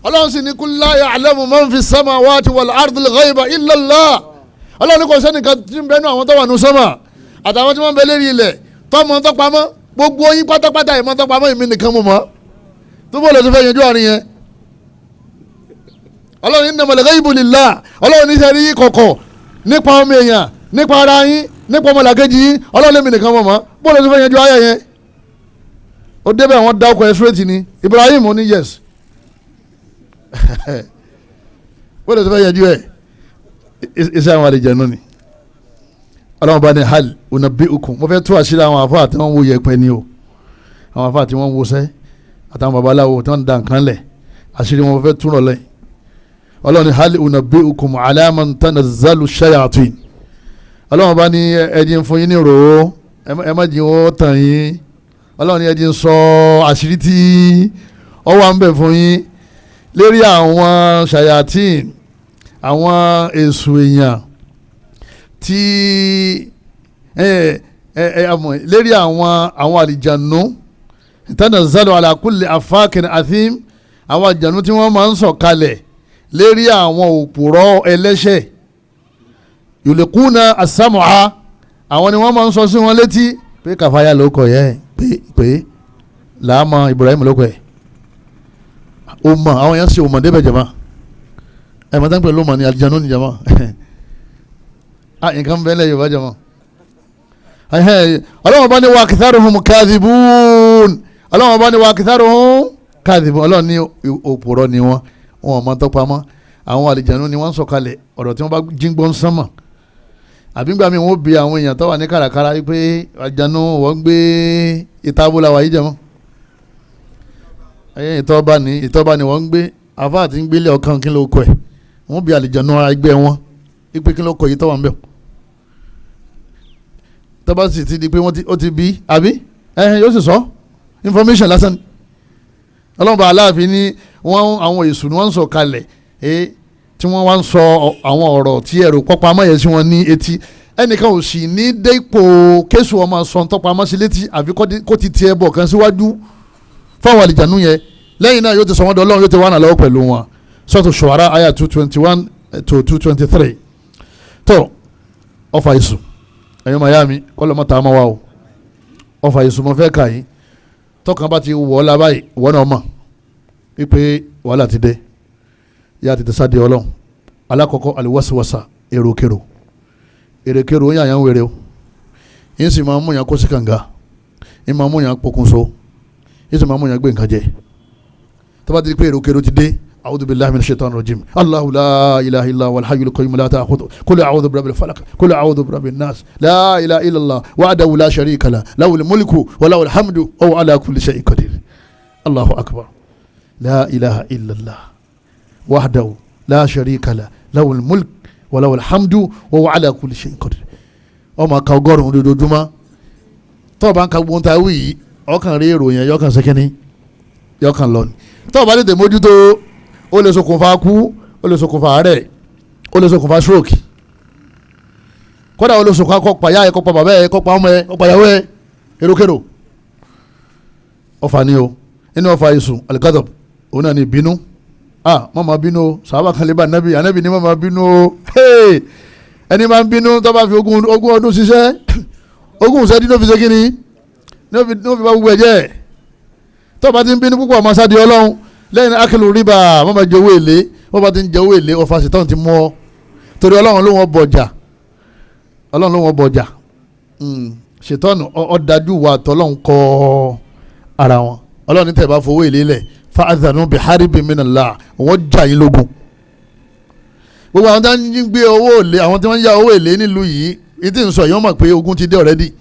Ọlọ́run sì ní kul la ya'lamu man fi samawati wal ardil ghayba illa Allah. Ọlọ́run ní kò sẹ́nìkan tí ń bẹ nú àwọn tó wà nù sánmà àtàwọn tí wọ́n ń bẹ lérí ilẹ̀ tọ́mọ tọ́pamọ́, gbogbo yín pátápátá ìmọ̀ tọ́pamọ́ èmi nìkan mo mọ̀. Tó bó lọ sí fẹ́ yanjú àárín yẹn. Ọlọ́run innamal ghaybu lillah. Ọlọ́run ní sẹ́rí kọ̀kọ̀ nípa ọmọ èèyàn, nípa ara yín, nípa ọmọlàkejì yín, Ọlọ́run lèmi nìkan mo mọ̀. Bó lọ sí fẹ́ yanjú ayé yẹn. Ó débẹ̀ wọ́n dá ọkọ̀ ẹ̀ straight ni Ibrahim ní yes. Bó lọ sí fẹ́ yanjú ẹ̀, iṣẹ́ àwọn àlejànú ni. Ọlọ́run bá ní hal unabbi'ukum, mo fẹ́ tú àṣírí àwọn àfáà tí wọ́n ń wo yẹpẹ ni o, àwọn àfáà tí wọ́n ń wọṣẹ́ àtàwọn babaláwo tí wọ́n ń da nǹkan lẹ̀, àṣírí wọn fẹ́ túnrọ̀ lẹ̀. Ọlọ́run ní hal unabbi'ukum ala man tanazzalu shayatin. Ọlọ́run bá ní ẹ̀jẹ̀ ń fún yín ní rò ó, ẹ má jẹ́ wọ́n tàn yín. Ọlọ́run ní ẹ̀jẹ̀ ń sọ àṣírí tí ó wà ń bẹ fún yín lérí àwọn shayatin, àwọn èṣù èèyàn tí lérí àwọn àlìjànú tanazzalu ala kulli afakin athim, àwọn àlìjànú tí wọ́n máa ń sọ̀ kalẹ̀ lérí àwọn òpùrọ̀ ẹlẹ́ṣẹ̀, yulikuna as-sam'a, àwọn ni wọ́n máa ń sọ sí wọn létí pé kàfáyà ló kọ̀ yẹ, pé làámà Ibrahim ló kọ̀ yẹ. Ó mọ̀ àwọn yẹn ń ṣe òmò débẹ̀ jẹ̀mọ́ ẹ̀ mọ̀ tán pẹ̀lú òmò ni àlìjànú ni jẹ̀mọ́. Nǹkan bẹ́ẹ̀ lẹ̀ Yorùbá jẹ̀mọ́. Ọlọ́run bá ní wa aktharuhum kadhibun. Ọlọ́run bá ní wa aktharuhum kadhibun. Ọlọ́run ní òpùrọ̀ ni wọ́n, wọn ò mọ tọpamọ́. Àwọn àlìjànú ni wọ́n ń sọ̀kalẹ̀ ọ̀rọ̀ tí wọ́n bá jíǹgbọ́n sánmọ̀. Àbí gbà mí wọ́n bi àwọn èèyàn tó wà ní kàràkàrà pé àlìjànú wọ́n gbé ìtabula wà yìí jẹ̀mọ́. Ìtọ́ba ni wọ́n ń gbé, àfa àti ń gbélé ọkàn kí ló kọ ẹ̀. Wọ́n bi àlìjànú ara ẹgbẹ́ wọn pé kí ló kọ yìí tọ́wà ń bẹ̀. Tọ́ba sì ti di pé ó ti bí àbí yóò sì sọ information lásán. Ọlọ́run bá Aláàfin ní wọ́n àwọn èṣù ni wọ́n ń sọ kalẹ̀ tí wọ́n wá ń sọ àwọn ọ̀rọ̀ tí ẹ̀rù pọ́pamọ́ yẹn sí wọn ní etí. Ẹnìkan ò sì ní dépò kéṣù ọmọ sọ tọpamọ́ sí létí àfi kó ti tiẹ̀ bọ̀ kan síwájú fáwọn àlìjànú yẹn. Lẹ́yìn náà yóò ti sọ wọ́n dọ́lọ́run, yóò ti wà náà lọ́wọ́ pẹ̀lú wọn. Sọ́tò Shu'ara àyà 221 to 223. Tó ọfà èṣù ẹ̀yọ́ mayami kọ́lọ́ mọ́ta ọmọ wa o. Ọfà èṣù mo fẹ́ kà yín. Tọkàn bá ti wọ̀ ọ́ la báyìí, wọ́n náà mọ̀ wípé wàhálà ti dé. Yá ti tẹ̀sá di Ọlọ́run. Alákọ̀ọ́kọ́ àlùwàsíwàsà, èròkèrò. Èròkèrò ó yàn yàn wèrè o. Yín sì máa mú yàn kó sí kànga, yín máa mú yàn pokùnso, yín sì máa mú yàn gbé nǹkan jẹ. Tó bá ti di pé èròkèrò ti dé, a'udhu billahi minash shaitanir rajim, Allahu la ilaha illa huwal hayyul qayyum la ta'khudhuhu, qul a'udhu birabbil falaq, qul a'udhu birabbin nas, la ilaha illallah wahdahu la sharika lahu, lahul mulku wa lahul hamdu wa huwa ala kulli shay'in qadir. Allahu akbar, la ilaha illallah wahdahu la sharika lah lahul mulk wa lahul hamdu wa huwa ala kulli shay'in qadir. Ó máa ka 100 lójoojúmọ́. Tó o bá ń ka gbóhùn ta wí yìí, ọkàn rí èrò yẹn, yọkàn sẹ́kẹ́ni, yọkàn lọ ni. Tó o bá tètè mójútó, ó lè ṣokùnfà kú, ó lè ṣokùnfà àárẹ̀, ó lè ṣokùnfà stroke, kódà ó lè ṣokùnfà kó pa ìyá ẹ, kó pa bàbá ẹ, kó pa ọmọ ẹ, kó pa ìyàwó ẹ, èròkèrò. Ọfà ni o. Inú ọfà ìsùn alikadọ, òun náà ni ìbínú. Ah, má máa bínú o. Sàhábà kan lè bá anabi, anabi ni má máa bínú o. Ẹni máa ń bínú tó bá fi ogún ọdún ṣiṣẹ́, ogún ìṣẹ́jú ló fi ṣe kí ni, ní ó fi bá gbogbo ẹ̀ jẹ́. Tó bá ti ń bínú púpọ̀, ọmọ sáde ọlọ́run. Lẹ́yìn akílù rìbá, wọ́n máa jẹ owó èlé. Wọ́n bá ti ń jẹ owó èlé, ọfà ṣètọ́n ti mú ọ, torí ọlọ́run ló wọ́n bọ̀jà, ọlọ́run ló wọ́n bọ̀jà. Ṣètọ́nù ọ̀dájú wa tọ́lọ́run kọ́ ara wọn. Ọlọ́run ní tẹ̀ bá fowó èlé lẹ̀, fa'adhanu biharibin minallah, wọ́n jà yín lógun. Gbogbo àwọn tí wọ́n ń gbé owó èlé, àwọn tí wọ́n ń ya owó èlé nílùú yìí, ìdí ń sọ yìí, wọ́n mọ̀ pé ogun ti dé already,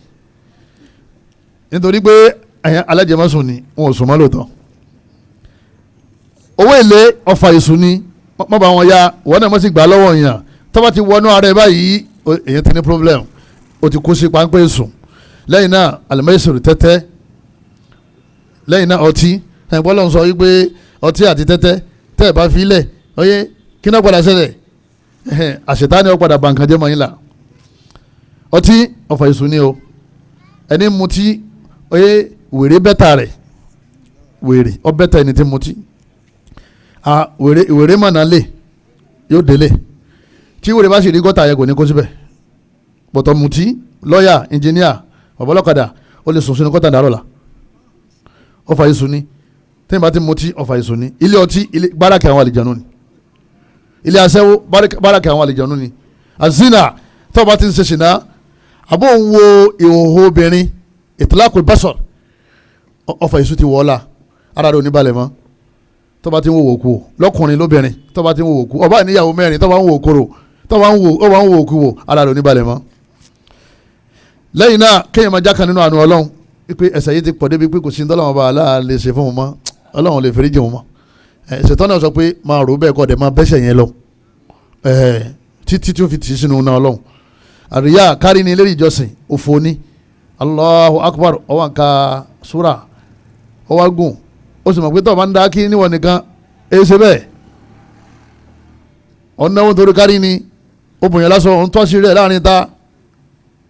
nítorí pé alájẹmọ́sùn ni wọn ò sùn mọ́ lóòótọ́. Owó èlé ọfà èṣù ni, má bá wọn ya, wọn náà má sì gbà lọ́wọ́ yàn. Tó bá ti wọnú ara ẹ báyìí, èyàn ti ní problem, o ti kó sí páńpẹ́ èṣù. Lẹ́yìn náà alimẹ́sìrì, tẹ́tẹ́. Lẹ́yìn náà ọtí. Ẹ̀gbọ́n lọ́n sọ wípé ọtí àti tẹ́tẹ́ tẹ́ ẹ̀ bá fi lẹ̀, oyé kí náà padà ṣẹlẹ̀? Àṣetánì ó padà bàǹkan jẹ́ mọ́ yín là. Ọtí ọfà èṣù ni o. Ẹni mutí, oyé wèrè bẹ́tà rẹ̀, wèrè ọ bẹ́tà ẹni tí mutí. Wèrè mọ̀nà lè yóò délé, tí wèrè bá sì rí gọ́tà yẹn kò ní kó síbẹ̀. Bọ̀tọ̀ mutí, lọ́ọ̀yà, ẹnjìníà, ọ̀bọ̀lọ́kadà, ó lè sùn sínú gọ́tà dàrọ̀ la. Ọfà èṣù ni. Tẹ́yìn bá ti mutí, ọfà èṣù ni. Ilé ọtí, ilé báràkì àwọn àlìjànú ni. Ilé aṣẹ́wó, báràkì àwọn àlìjànú ni. Àzínà, tó bá ti ń ṣe ṣìnà, àbò ń wo ìhòòhò obìnrin, ìtìlákùn basar, ọfà èṣù ti wọ̀ ọ́ la, ara rẹ̀ ò ní balẹ̀ mọ́. Tó bá ti ń wo òkú lọ́kùnrin lóbìnrin, tó bá ti ń wo òkú, ọba níyàwó mẹ́rin, tó bá ń wo òkúrò, tó bá ń wo òkú wò, ara rẹ̀ ò ní balẹ̀ mọ́. Lẹ́yìn náà kéèyàn máa jákàn nínú àánú ọlọ́run pé ẹ̀ṣẹ̀ yìí ti pọ̀ débi pé kò sí ní tọ́lọ́run ọba aláà lè ṣe fún wọn mọ́, ọlọ́run lè fèrè jì wọn mọ́. Ṣètọ́ náà sọ pé máa rò bẹ́ẹ̀ kọ́ dẹ̀ máa bẹ́sẹ̀ yẹn lọ títí tí ó fi tì í sínú náà ọlọ́run. Àríyá kárí ni lérí ìjọsìn òfò ni. Allahu akbar, ọwọ́ nǹka súrà ọwọ́ gùn, ó sì mọ̀ pé tọ́ọ̀ bá ń dá kí níwọ̀n nìkan ẹ ṣe bẹ́ẹ̀. Ọ̀nà wọn torí kárí ni ó bùnyàn lásán, òun tọ́sí rẹ̀ láàrin ta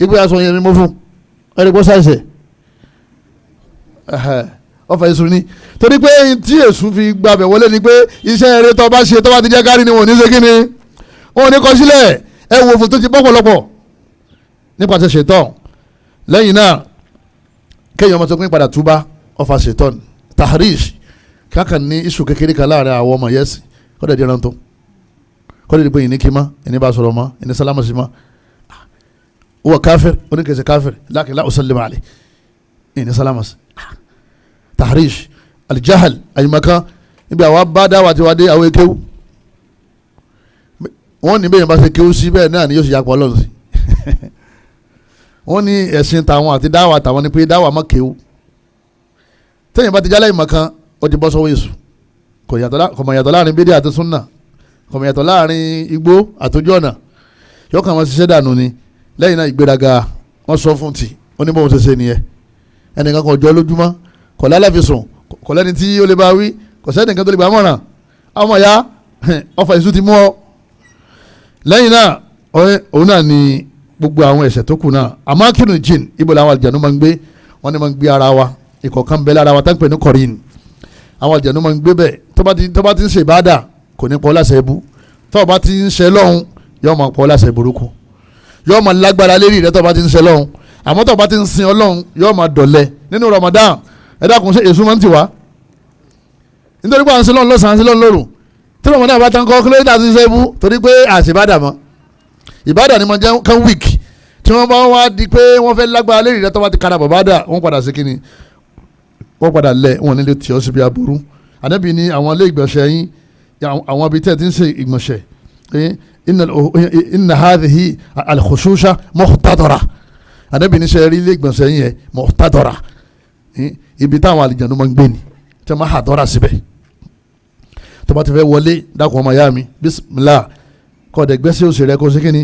ìgbé aṣọ yẹn mímú fún ẹni kó ṣàìṣe ọfà èṣù ni. Torí pé tí èṣù fi gbàbẹ̀ wọlé ni pé iṣẹ́ eré tó bá ṣe tó bá ti jẹ́ kárí ni wọn ò ní ṣe kí ni wọn ò ní kọ sílẹ̀. Ẹ wo fún tó ti bọ́ pọ̀lọpọ̀ nípasẹ̀ ṣètọ́n. Lẹ́yìn náà kéèyàn ọmọ tó pín padà túbá, ọfà ṣètọ́n. Tahrish, kákan ní iṣu kékeré kan láàrin àwọn ọmọ yẹsì, kọ́dẹ̀ di ẹran tó kọ́dẹ̀ di pé ìní kí mọ́, ìní bá sọ̀rọ̀ mọ́, ìní sálámà sí mọ́. Wọ́n káfíìr, oníkèsè káfíìr, lákìn lá usallimu alayhi, ìní sálámà sí. Tahrish, alijahal, àyìnbákan níbi àwa bá dáwà tí wàá dé àwọn ekéwù, wọ́n ní bẹ́ẹ̀ yẹn bá ṣe kéwù sí bẹ́ẹ̀ náà ni yóò ṣe yàpọ̀ ọlọ́run sí. Wọ́n ní ẹ̀sìn tàwọn àti dáwà tàwọn ni pé dáwà má kéwù. Tẹ́yìn bá ti jálẹ̀ ìmọ̀ kan, ó ti bọ́ sọ́wọ́ èṣù. Kò mọ̀ yàtọ̀ láàrin bídíà àti súnà, kò mọ̀ yàtọ̀ láàrin igbó àtòjú ọ̀nà, yóò kàn wọ́n ṣiṣẹ́ dànù ni. Lẹ́yìn náà ìgbéraga, wọ́n sọ fún ti ó ní bóun ṣe ṣe nìyẹn. Ẹnìkan kò jọ lójúmọ́, kò lálàfisùn, kò lẹ́ni tí ó lè bá wí, kò sẹ́nìkan tó lè gbà mọ̀ràn. Ọmọ ya ọfà èṣù ti mú ọ. Lẹ́yìn náà òun náà ni gbogbo àwọn ẹ̀ṣẹ̀ tó kù náà. Àmọ́ jìn, ibo làwọn àlùjànnú máa ń gbé? Wọ́n ní máa ń gbé ara wa, ìkọ̀kan bẹ lára wa tá ń pè ní kọrin. Àwọn àlùjànnú máa ń gbé bẹ́ẹ̀. Tó bá ti ń ṣe ìbádà kò ní pọ̀ láṣẹ ibú, tó bá ti ń ṣe lọ́hùn yóò máa pọ̀ láṣẹ burúkú, yóò máa lágbára lérí rẹ tó bá ti ń ṣe lọ́hùn. Àmọ́ tó bá ti ń sin ọlọ́hun yóò máa dọ̀lẹ. Nínú Ramadan, ẹ dákun, ṣe èso máa ń tì wá? Nítorí pé à ń ṣe lọ́hùn lọ́sàn-án, ń ṣe lọ́hùn lóru. Tí Ramadan bá tán kọ́, kí ló dé àti ṣe ibú? Torí pé àṣìbádà mọ́, ìbádà ni mo jẹ́ kan week. Tí wọ́n bá wá di pé wọ́n fẹ́ lágbára lérí rẹ tó bá ti kára bàbá dà, wọ́n padà sí kíni, wọ́n padà lẹ̀, wọ́n nílé tí ó sì bí aburú. Ànábì ní àwọn ilé ìgbọ̀nsẹ̀ yín, àwọn ibi tẹ́ ti ń ṣe ìgbọ̀nsẹ̀, inna hadhihi al-khushusha muhtadara. Ànábì ní sẹ́ rí ilé ìgbọ̀nsẹ̀ yín yẹn, muhtadara, ibi táwọn àlìjànú máa ń gbé ni. Tí wọ́n máa hà dọ́ra síbẹ̀. Tó bá ti fẹ́ wọlé, dákun ọmọ ìyá mi, bisimilah, kọ́ ọ̀dẹ̀ gbẹ́sẹ̀ òsì rẹ kó sí kíni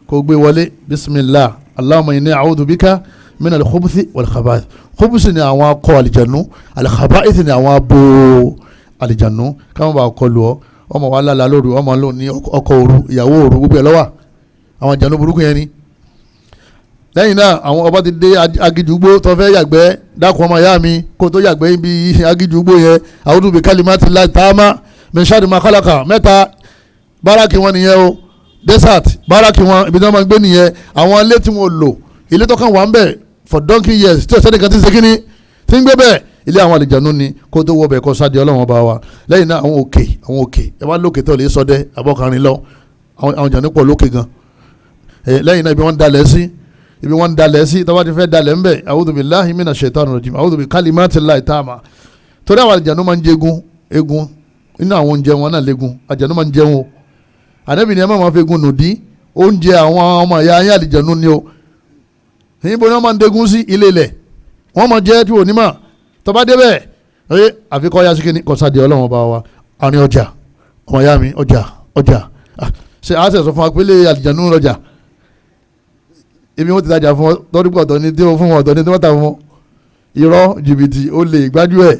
kó gbé wọlé, bisimilah, Allahumma inni a'udhu bika min al-khubuthi wal-khaba'ith. Khubuthi ni àwọn akọ àlìjànú, al-khaba'ith ni àwọn abo àlìjànú, káwọn bá kọlu ọ. Ọmọ wa lálàá lóru, ọmọ lò ní ọkọ òru, ìyàwó òru, gbogbo ẹ̀ lọ́wà àwọn àlìjànú burúkú yẹn ni. Lẹ́yìn náà àwọn ọba ti dé agijugbo tó fẹ́ yàgbẹ́, dákun ọmọ ìyá mi, kó tó yàgbẹ́ ibi agijugbo yẹn, a'udhu bi kalimatillahi taama min sharri ma khalaqa mẹ́ta, báràkì wọn nìyẹn o, desert báràkì wọn, ibi tí wọ́n máa ń gbé nìyẹn. Àwọn ilé tí wọ́n lò, ilé tó kàn wà ń bẹ̀ for donkey years tí ọ̀sẹ̀ nìkan ti ń ṣe kínní tí ń gbé bẹ́ẹ̀, ilé àwọn àlìjànú ni. Kó tó wọ bẹ̀ kó sáde Ọlọ́run ọba wa. Lẹ́yìn náà àwọn òkè, àwọn òkè ẹ bá lókè tó lè sọdẹ abọ́kànrin lọ, àwọn àlìjànú pọ̀ lókè gan. Lẹ́yìn náà ibi wọ́n ń dalẹ̀ sí, ibi wọ́n ń dalẹ̀ sí, tọ́ba ti fẹ́ dalẹ̀ ńbẹ̀, a'udhu billahi minash shaitani rajim, a'udhu bi kalimatillahi taama. Torí àwọn àlìjànú máa ń jẹgun egun, inú àwọn oúnjẹ wọn náà légun, àlìjànú máa ń jẹun o. Ànábì ni ẹ má máa fi egun nù dí oúnjẹ àwọn ọmọ ìyá yín àlìjànú ni o. Níbo ni wọ́n máa ń degun sí? Ilé ilẹ̀ wọ́n máa jẹ́ tí ò ní mà. Tọ́ba débẹ̀ ẹ àfikọ́ ya síkìní kọ́sádìí Ọlọ́run ọba wa. Àárín ọjà, ọmọ ìyá mi, ọjà ọjà ṣe àṣẹ sọ fún wa pé lè àlìjànú lọ́jà, ibi wọn ti tajà fún ọ tọ́dún pọ̀ ọ̀tọ̀ ni tí wọ́n fún wọn, ọ̀tọ̀ ni tí wọ́n ta fún wọn. Irọ́, jìbìtì, olè, gbájú ẹ̀.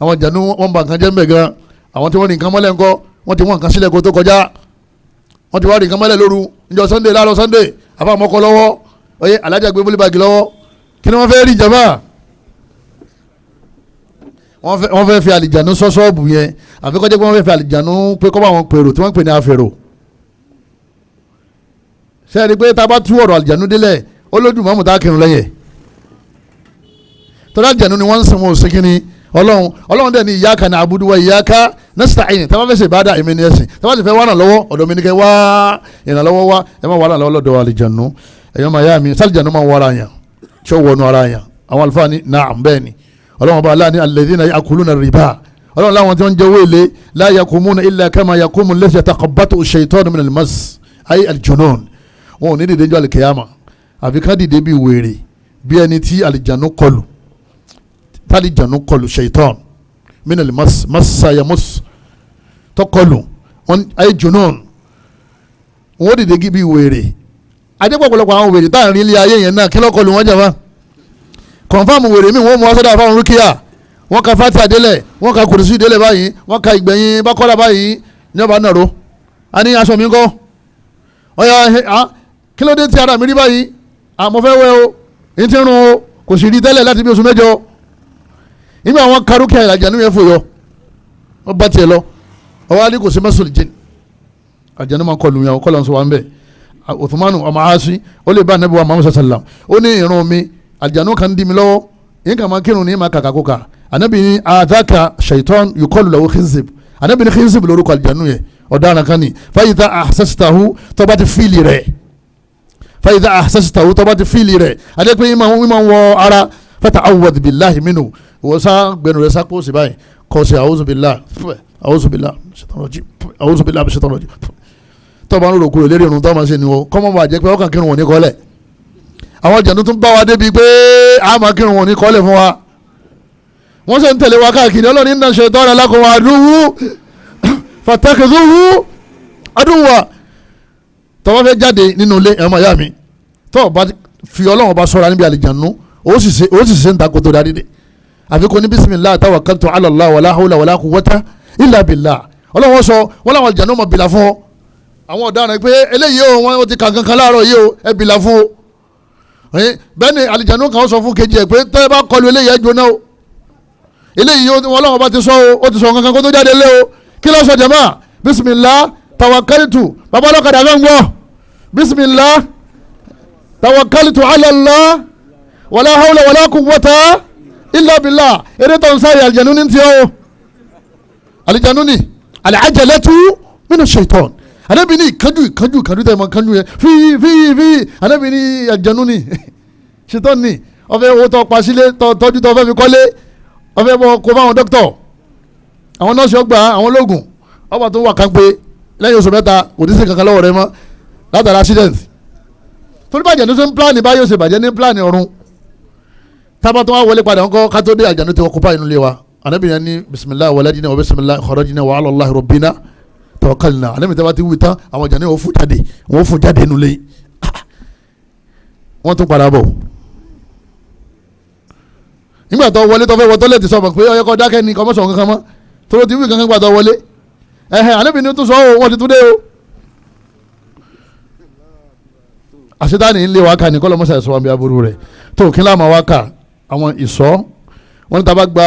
Àwọn àlìjànú wọn bà nǹkan jẹ́ mbẹ̀ gan. Àwọn tí wọ́n ní nǹkan mọ́lẹ̀ ńkọ́, wọ́n ti wọ́n nǹkan sílẹ̀ kó tó kọjá, wọ́n ti wá rí nǹkan mọ́lẹ̀ lóru níjọ́ Sunday, láàárọ̀ Sunday, àfa àmọ́kọ lọ́wọ́, oye alájà gbé bólú báàgì lọ́wọ́. Kí ni wọ́n fẹ́ rí jama? Wọ́n fẹ́ fi àlìjànú sọ ṣọ́ọ̀bù yẹn, àfi kó jẹ́ pé wọ́n fẹ́ fi àlìjànú pé kọ́ bá wọn pèrò tí wọ́n ń pè ní àfèrò. Sẹ́ẹ̀rí pé tá a bá tú ọ̀rọ̀ àlìjànú délẹ̀, ó lójú mọ́mú tá a kírun lẹ́yìn tọ́lá àlìjànú ni wọ́n ń sìn wọn ò sí kínní Ọlọ́run. Ọlọ́run dẹ̀ ní iyyaka na'budu wa iyyaka nasta'in. Tá a bá fẹ́ ṣe ìbádà, èmi ni ẹ̀sìn. Tá a bá sì fẹ́ wá ìrànlọ́wọ́, ọ̀dọ̀ mi ni kẹ́ wá ìrànlọ́wọ́ wá. Ẹ má wá ìrànlọ́wọ́ lọ́dọ̀ àlìjànú. Ẹ̀yọ́ máa yá mi, sálìjànú máa ń wọ ara yàn, tí ó wọnú ara yàn. Àwọn àlùfáà ní na'am, bẹ́ẹ̀ ni. Ọlọ́run ọba aláàní alladhina ya'kuluna riba, Ọlọ́run láwọn tí wọ́n ń jẹ owó èlé, la yaqumuna illa kama yaqumu alladhi yatakhabbathu ash-shaytanu min al-mas ay al-junun. Wọn ò ní dìde jọ àlìkèyàmà, àfi ká dìde bí wèrè, bí ẹni tí àlìjànú kọlù, tálìjànú kọlù, shaytan min al-mas, massa yamus, tọkọlù wọn ay junun. Wọn ò dìde bí wèrè. Adépọ̀pọ̀lọpọ̀ àwọn wèrè táà ń rí ilé ayé yẹn náà, kí ló kọlù wọn jàmbá? Kọ̀nfàmù wèrè mi, wọ́n mú wá sọ́dọ̀ àfáwọn rúkìá, wọ́n ka Fatiha délẹ̀, wọ́n ka kùrùsì délẹ̀ báyìí, wọ́n ka ìgbẹ̀yìn Bákọ́rà báyìí, ní ọba nàró a ní aṣọ mi ń kọ́ ọ̀yà, kí ló dé tí ara mi rí báyìí? Àmọ́ fẹ́ wẹ́ o, ní ti rún o, kò sì rí tẹ́lẹ̀ láti bí oṣù mẹ́jọ. Nígbà wọn ka rúkìá ìlàjà ní ẹ̀fọ́ yọ, wọ́n bá tiẹ̀ lọ, ọwọ́ alẹ́ kò sí mẹ́sùlù jìn. Àjẹnú máa kọlù yẹn, kọ́ lọ́nṣọ́ wa ń bẹ̀. Uthmanu ọmọ Asi, ó lè bá anabi wa Muhammad sallam, ó ní irun mi àjànú kan dí mi lọ́wọ́, yín kà máa kírun ní ma kàkà kókà. Anabi ní àtàkà shaitan yuqalu lahu khinzib. Anabi ní khinzib lórúkọ àjànú yẹn, ọ̀daràn kan ní. Fa idha ahsastahu, tó bá ti fíìlì rẹ̀, fa idha ahsastahu, tó bá ti fíìlì rẹ̀, adékun yín máa ń wọ ara, fata'awwadh billahi minhu. Wọ́n sá gbẹnu rẹ̀ sápò sí báyìí, kọ́ sí a'udhu billahi, a'udhu billahi shaitan rajim, a'udhu billahi shaitan rajim. Tó bá ń rò kúrò lérí irun tó máa ṣe ni o, kọ́mọ́ bá jẹ́ pé ọkàn kírun wọn ní kọ́lẹ̀. Àwọn jẹ̀nu tún bá wa débi pé a máa kírun wọn ní kọ́lẹ̀ fún wa. Wọ́n sì ń tẹ̀lé wa káàkiri. Ọlọ́run inna shaytana lakum aduwwun fattakhidhuhu aduwwa. Tó bá fẹ́ jáde nínú ilé, ẹ̀rọ màyá mi, tó bá fi Ọlọ́run bá sọ̀rọ̀ níbi àlìjànú, ó sì ṣe ń ta kótó dáadé dé. Àfi kò ní bismillah tawakkaltu ala Allah wala hawla wala quwwata illa billah. Ọlọ́run sọ wọ́n làwọn àlìjànú mọ̀ bìlà fún ọ. Àwọn ọ̀daràn pé eléyìí o, wọ́n ti kà kankan láàárọ̀ yìí o, ẹ bìlà fún o. Bẹ́ẹ̀ ni àlìjànú kan sọ fún kejì ẹ̀ pé tẹ́ ẹ bá kọlu eléyìí ẹ jóná o. Eléyìí wọn lọ́wọ́ bá ti sọ o, ó ti sọ kankan kó tó jáde lé o. Kí ló sọ jàmá? Bismillah tawakkaltu, bàbá ọlọ́kadà fẹ́ ń gbọ́. Bismillah tawakkaltu ala Allah wala hawla wala quwwata illa billah. Eré tó ń sáré àlìjànú ní tiẹ́ o. Àlìjànú ni al-ajalatu mina shaitan. Anabi ni ìkánjú ìkánjú ìkánjú tẹ̀ mọ́ kánjú yẹn fíì fíì fíì. Anabi ni àjànú ni ṣetán ni ọfẹ owó tó pa sílé tọ́jú tó fẹ́ fi kọ́lé, ọfẹ bọ kó fáwọn dókítọ̀, àwọn nọ́ọ̀sì ọgbà, àwọn ológun, ọba tó wà kán pé lẹ́yìn oṣù mẹ́ta kò ní sí kankan lọ́wọ́ rẹ mọ́ látara accident. Torí bàjẹ́ ní sọ ń pílánì báyìí ó ṣe bàjẹ́ ní pílánì ọ̀run. Tábà tó wá wọlé padà ńkọ́, ká tó dé àjànú ti ọkọ̀ inú ilé wa. Ànábì yẹn ní bisimilahi walajina wa bisimilahi kharajina wa ala Allahi rabbina tawakkalna. Ànábì tẹ́ bá ti wí tán àwọn àlìjànú wọ́n fún jáde, wọ́n fún jáde nulẹ̀, wọ́n tún padà bọ̀. Nígbà tó wọlé tó fẹ́ wọ tọ́lẹ̀tì sọ̀rọ̀ pé ọyọ́kọ́ dákẹ́ ni kọ́mọ́sọ̀ kankan mọ́ tó ti wí kankan gbà tó wọlé. Ẹ̀hẹ̀ Ànábì ni tún sọ ọ́ wọ́n ti tún dé o. Àṣetáni ń lé wa kà ní kọ́lọ́mọ́sà ẹ̀sọ́ wa bí aburú rẹ̀ tó kí láàmú wa kà àwọn ìsọ́ wọn ní tá a bá gba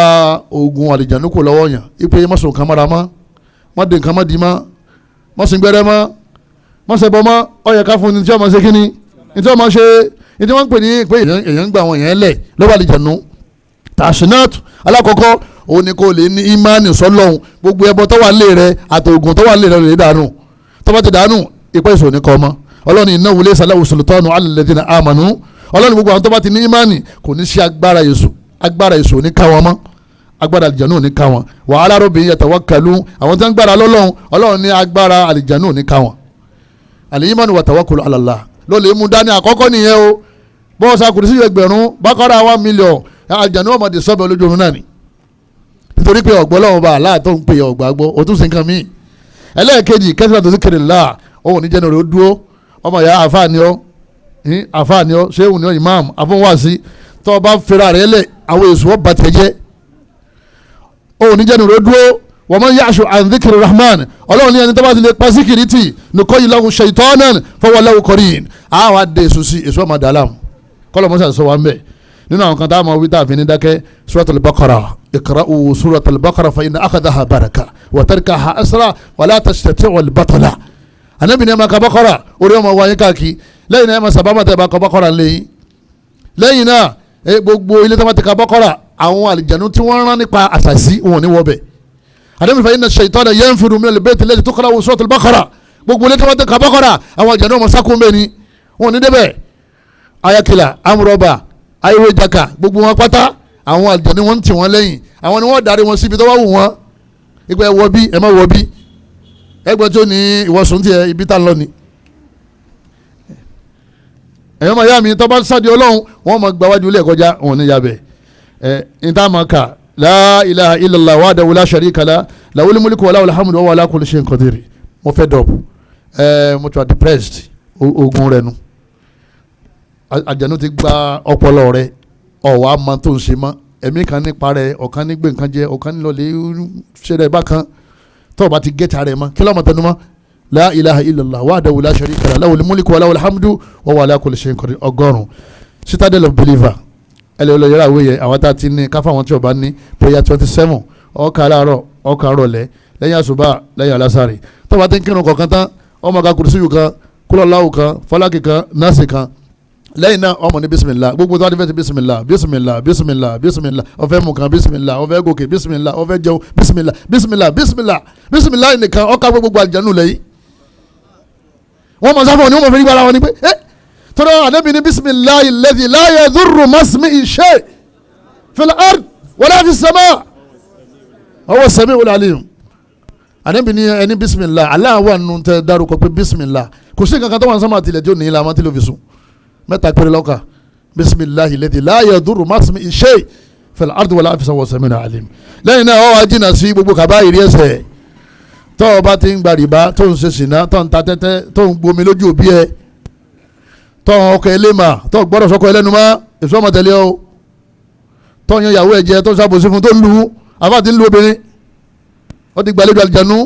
oògùn àlìjánu kò lọ́wọ́ yàn ipe mọ́sùn kan mọ́ra mọ́ mọ́ dé nǹkan mọ́ di mọ́ mọ́sùn gbẹ́rẹ́ mọ́ mọ́sẹ̀bọ mọ́ ó yẹ ká fún ní tí wọ́n máa ṣe kíni ní tí wọ́n máa ṣe ní tí wọ́n ń pè ní pé èèyàn ń gba àwọn èèyàn lẹ̀ lọ́wọ́ àlìjánu. Tàṣínàtù alákọ̀ọ́kọ́ òun ni kò lè ní ìmánì sọ́lọ́hún, gbogbo ẹbọ tó wà lé rẹ àtòògùn tó wà lé rẹ lè dànù, tó bá ti dànù ìpẹ́ ìṣòro ní kọ́ ọmọ. Ọlọ́run innahu laysa lahu sultanu ala alladhina amanu, ọlọ́run gbogbo àwọn tó bá ti ní ìmánì kò ní sí agbára èṣù, agbára èṣù ní ká wọn mọ́, agbára àlìjánu ní ká wọn. Wa ala rabbihim yatawakkalu, àwọn tó ń gbára lọ́lọ́run, ọlọ́run ní agbára àlìjánu ní ká wọn. Al-imanu wa tawakkulu ala Allah ló lè mú dání àkọ́kọ́ nìyẹn o. Bọ́ọ̀sà kùrìsì ẹgbẹ̀rún bákọ́rà 1 million àlìjánu ọmọdé sọ́bẹ̀ lójú oorun náà ni, nítorí pé ọ̀gbọ́ lọ́wọ́ bá aláà tó ń pè ọ̀gbà gbọ́ o tún sin kan míì. Ẹlẹ́ẹ̀kejì kẹsàn-án tó ti kiri là òun níjẹ́ ní rẹ̀ ó dúró ọmọ ìyá àfáàní ọ́ àfáàní ọ́ ṣéwù ní ọ́ imam àfọwọ́sí tó o bá fira rẹ̀ lẹ̀ àwọn èso ọ̀ bàtẹ̀ jẹ́ òun níjẹ́ ní rẹ̀ ó dúró. Wa man ya'shu an dhikri rahman, ọlọ́run ní ẹni tó bá ti lè pa síkìrì tì nùkọ́ yìí lahu shaytanan fahuwa lahu qarin, àwọn adé èso sí èso ọmọ dàlámù kọ́lọ́ mọ́sá sọ wa ń bẹ̀ nínú àwọn kan tá a máa wí tá a fi ní dákẹ́. Suratul Baqara, iqra'u suratul Baqara fa inna akhadhaha baraka wa tarkaha asra wa la tastati'u al-batala. Ànábì ní ẹ máa ka Baqara orí ọmọ wáyé káàkiri, lẹ́yìn náà ẹ máa sábà máa tẹ̀ bá ka Baqara lẹ́yìn lẹ́yìn náà gbogbo ilé tó bá ti ka Baqara àwọn àlìjánu tí wọ́n rán nípa àṣàṣì wọn ò ní wọ bẹ̀. Ànábì fa inna shaytana yanfiru min al-bayti alladhi tuqra'u suratul Baqara, gbogbo ilé tó bá ti ka Baqara àwọn àlìjánu ọmọ sákún bẹ́ẹ̀ ni wọn ò ní débẹ̀. Ayakila amúrọ̀bà ayéwéjaka gbogbo wọn pátá àwọn àlùjànnú wọn ń tì wọn lẹ́yìn, àwọn ni wọ́n darí wọn síbi tó bá wù wọ́n. Ìgbà ẹ wọ bí ẹ má wọ bí ẹgbẹ́ tó ní ìwọ̀sùn tiẹ̀ ibi tá ń lọ ni. Ẹ̀yọ́ máa yá mi tó bá sáde ọlọ́run wọ́n máa gba wájú ilé ẹ̀kọ́já wọn ní yabẹ̀ ẹ̀ ní tá a máa kà la ilaha illallah wahdahu la sharika lah lahul mulku wa lahul hamdu wa huwa ala kulli shay'in qadir. Mo fẹ́ dọ̀bù ẹ̀ mo tún wà depressed ogun rẹ nu, àjànú ti gba ọpọlọ rẹ, ọwọ àmọ́ tó ń ṣe mọ́, ẹ̀mí kan nípa rẹ, ọ̀kan ní gbé nǹkan jẹ, ọ̀kan ní lọlé ṣe rẹ bákan, tó o bá ti gẹ́ta rẹ mọ́ kí lọ́mọ tẹnu mọ́ la ilaha illallah wahdahu la sharika lah lahul mulku wa lahul hamdu wa huwa ala kulli shay'in qadir 100. Citadel of believer ẹlẹ́ olóyè àwẹ̀ yẹ àwọn tá a ti ní káfá àwọn tí o bá ní prayer 27 ọkà aláàárọ̀ ọkà rọ̀lẹ́ lẹ́yìn àṣùbà lẹ́yìn alásàrè tó o bá ti ń kírun kọ̀ọ̀kan tán ọmọ ká kùrùsíyù kan kúlọ̀láwù kan fọlákì kan násì kan lẹ́yìn náà ọmọ ní bisimilá gbogbo tó wá ti fẹ́ ti bisimilá bisimilá bisimilá bisimilá ó fẹ́ mú kan bisimilá ó fẹ́ gòkè bisimilá ó fẹ́ jẹun bisimilá bisimilá bisimilá bisimilá nìkan ọkà gbogbo àlùjánu lẹ́yìn. Wọ́n mọ̀ sáfọ̀ ni wọ́n mọ̀ fẹ́ gbára wọn ni pé ẹ́ tọ́lá ànábì ní bisimilá alladhi la yadurru masmihi shay fil ard wala fis sama huwa sami'ul alim. Ànábì ní ẹni bisimilá aláwọ̀ nù tẹ dárúkọ pé bisimilá kò sí nǹkan kan tó wà ní sọ́mà àtìlẹ̀ tí ó ní ilà àmọ́ tí ló fi sùn mẹ́ta péré lọ́kà bisimilahi lẹ́dí láàyè dúró másìmí ṣe fil ardi wala fi sọ́wọ́ sẹ́mìnà alim. Lẹ́yìn náà ó wá jìnnà sí gbogbo kaba ìrí ẹsẹ̀ tó o bá ti ń gba rìbá tó ń ṣe sìnà tó ń ta tẹ́tẹ́ tó ń gbomi lójú òbí ẹ tó ń ọkọ̀ ẹlẹ́mà tó ń gbọ́dọ̀ sọ́kọ̀ ẹlẹ́nu mọ́ èso ọmọ tẹ̀lé o tó ń yan ìyàwó ẹ jẹ tó ń ṣàbòsí fún tó ń lu àbá ti ń lu obìnrin ó ti gbàlejò àlìjánu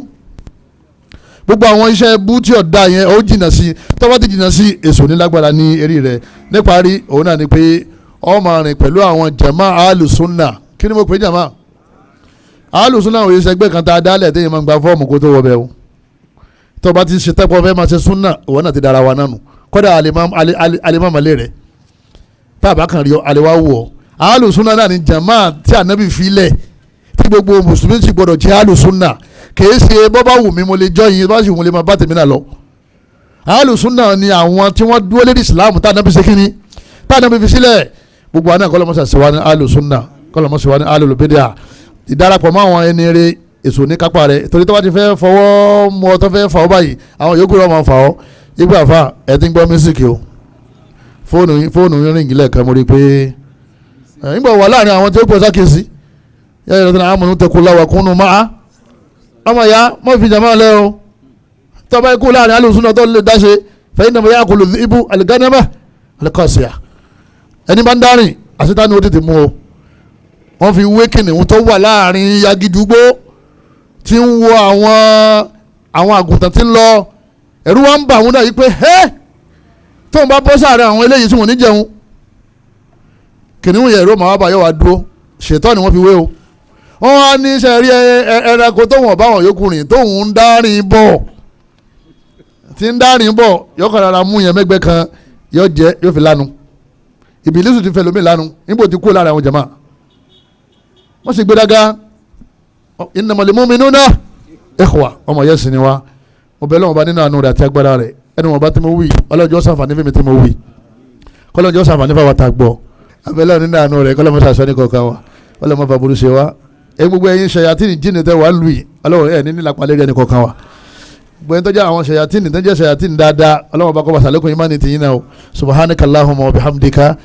gbogbo àwọn iṣẹ́ bú tí ọ̀dà yẹn ó jìnnà sí tó bá ti jìnnà sí èso nílágbára ní eré rẹ̀. Níparí òun náà ni pé ó máa rìn pẹ̀lú àwọn jàmá alùsùnà. Kí ni mo pè jàmá alùsùnà? Òye sẹgbẹ́ kan tá a dálẹ̀ téèyàn máa ń gba fọ́ọ̀mù kó tó wọ bẹ́ẹ̀ o. Tó bá ti ṣe tẹ́pọ̀ fẹ́ máa ṣe súnà òun náà ti dára wa nánu kódà alimamale rẹ̀ tá a bá kàn rí ọ àlewá wù ọ. Alùsùnà náà ni jàmá tí ànábì fi lẹ̀ tí gbogbo mùsùlùmí ti gbọdọ̀ jẹ́ alùsùnà. Kìí ṣe bọ́ bá wù mí mo lè jọ yín bá sì wù mí lè máa bá tèmi náà lọ. Alùsùnà ni àwọn tí wọ́n dúró lérí ìsìláàmù tá ànábì ṣe kíni tá ànábì fi sílẹ̀. Gbogbo àná kọ́lọ́mọṣà ṣe wá ní alùsùnà kọ́lọ́mọṣà wá ní alùlùbídíà. Ìdarapọ̀ mọ́ àwọn ẹni rere èso ní kápá rẹ̀ torí tó bá ti fẹ́ fọwọ́ mú ọ tó fẹ́ fà ọ́ báyìí àwọn yòókù rẹ̀ máa fà ọ́. Igbó àfa ẹ ti ń gbọ́ mísíkì o, fóònù yín ríǹgì lẹ́ẹ̀kan mo rí i pé ẹ̀ ń gbọ́ wà láàrin àwọn tí ó pọ̀ sákèsí Yáyọ̀ lọ́dún amanu taqullaha wa kunu ma'a. Ọmọ ya mọ́ fi jàmá lẹ́ o, tọ́ba ikú láàrin alùsùn tó lè dáṣe fa innama ya'kulu dhi'bu al-ghanama al-qasiya. Ẹni bá ń dárìn àṣetá ni ó tètè mú o. Wọ́n fi wé kìnìún tó wà láàrin yagidugbo tí ń wo àwọn àgùntàn tí ń lọ, ẹ̀rù wa ń bà wọ́n náà yìí pé ẹ́ tóun bá bọ́ sáàrin àwọn eléyìí tí wọ́n ní jẹun, kìnìún yẹn ẹ̀rọ màá bá yọ wá dúró. Ṣètọ́ ni wọ́n fi wé o. Wọ́n wá ní sẹ́ rí ẹranko tóun ọ̀bá wọn yòókù rìn tóun ń dárìn bọ̀, tí ń dárìn bọ̀, yọkàn rárá mú yẹn mẹ́gbẹ́ kan, yọ jẹ yóò fi lánu. Ìbílísù ti fẹ́ lómi lánu níbo ti kú lára àwọn jàmá. Wọ́n sì gbéraga. Innamal mu'minuna ikhwa, ọmọ yẹn sì ni wa. Mo bẹ̀ lọ́wọ́ bá nínú àánú rẹ̀ àti agbára rẹ̀, ẹnu wọn bá tí mo wí ọlọ́jọ́ sàǹfààní fún mi tí mo wí, kọ́lọ́jọ́ sàǹfààní fún àwọn tá a gbọ́. Abẹ́lẹ́ nínú àánú rẹ̀ kọ́lọ́mọ sàṣọ ní kọ̀ọ̀kan wa, kọ́lọ́mọ bàbúrú ṣe wa. Ẹ gbogbo ẹ̀yin ṣayatini jíni tẹ wà lù yìí, ọlọ́wọ́ ẹ̀ ní nílapa lérí ẹni kọ̀ọ̀kan wa. Gbogbo ẹni tó jẹ́ àwọn ṣayatini tó jẹ́ ṣayatini dáadáa, ọlọ́wọ́ bá kọ́ bàṣà lẹ́kùn ìmánì tìyín náà o. Subhanaka Allahumma wa bihamdika.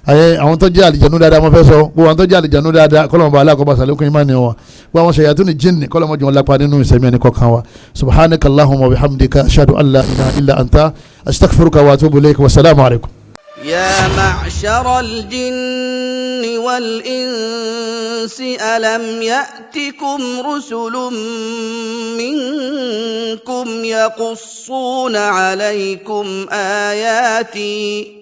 Ayé àwọn tó jẹ́ àlìjẹ̀nu dáadáa mo fẹ́ sọ, gbogbo àwọn tó jẹ́ àlìjẹ̀nu dáadáa kọ́lọ́mọ bá aláàkọ́ bàṣà lẹ́kùn ìmánì wọn. Gbogbo àwọn ṣayatini jíni kọ́lọ́mọ jù wọn lápá nínú ìsẹ̀mí ẹni kọ̀ọ̀kan wa. Subhanaka Allahumma wa bihamdika ashhadu an la ilaha illa anta astaghfiruka wa atubu ilayk wa salaamu alaykum. يا معشر الجن والإنس ألم يأتكم رسل منكم يقصون عليكم آياتي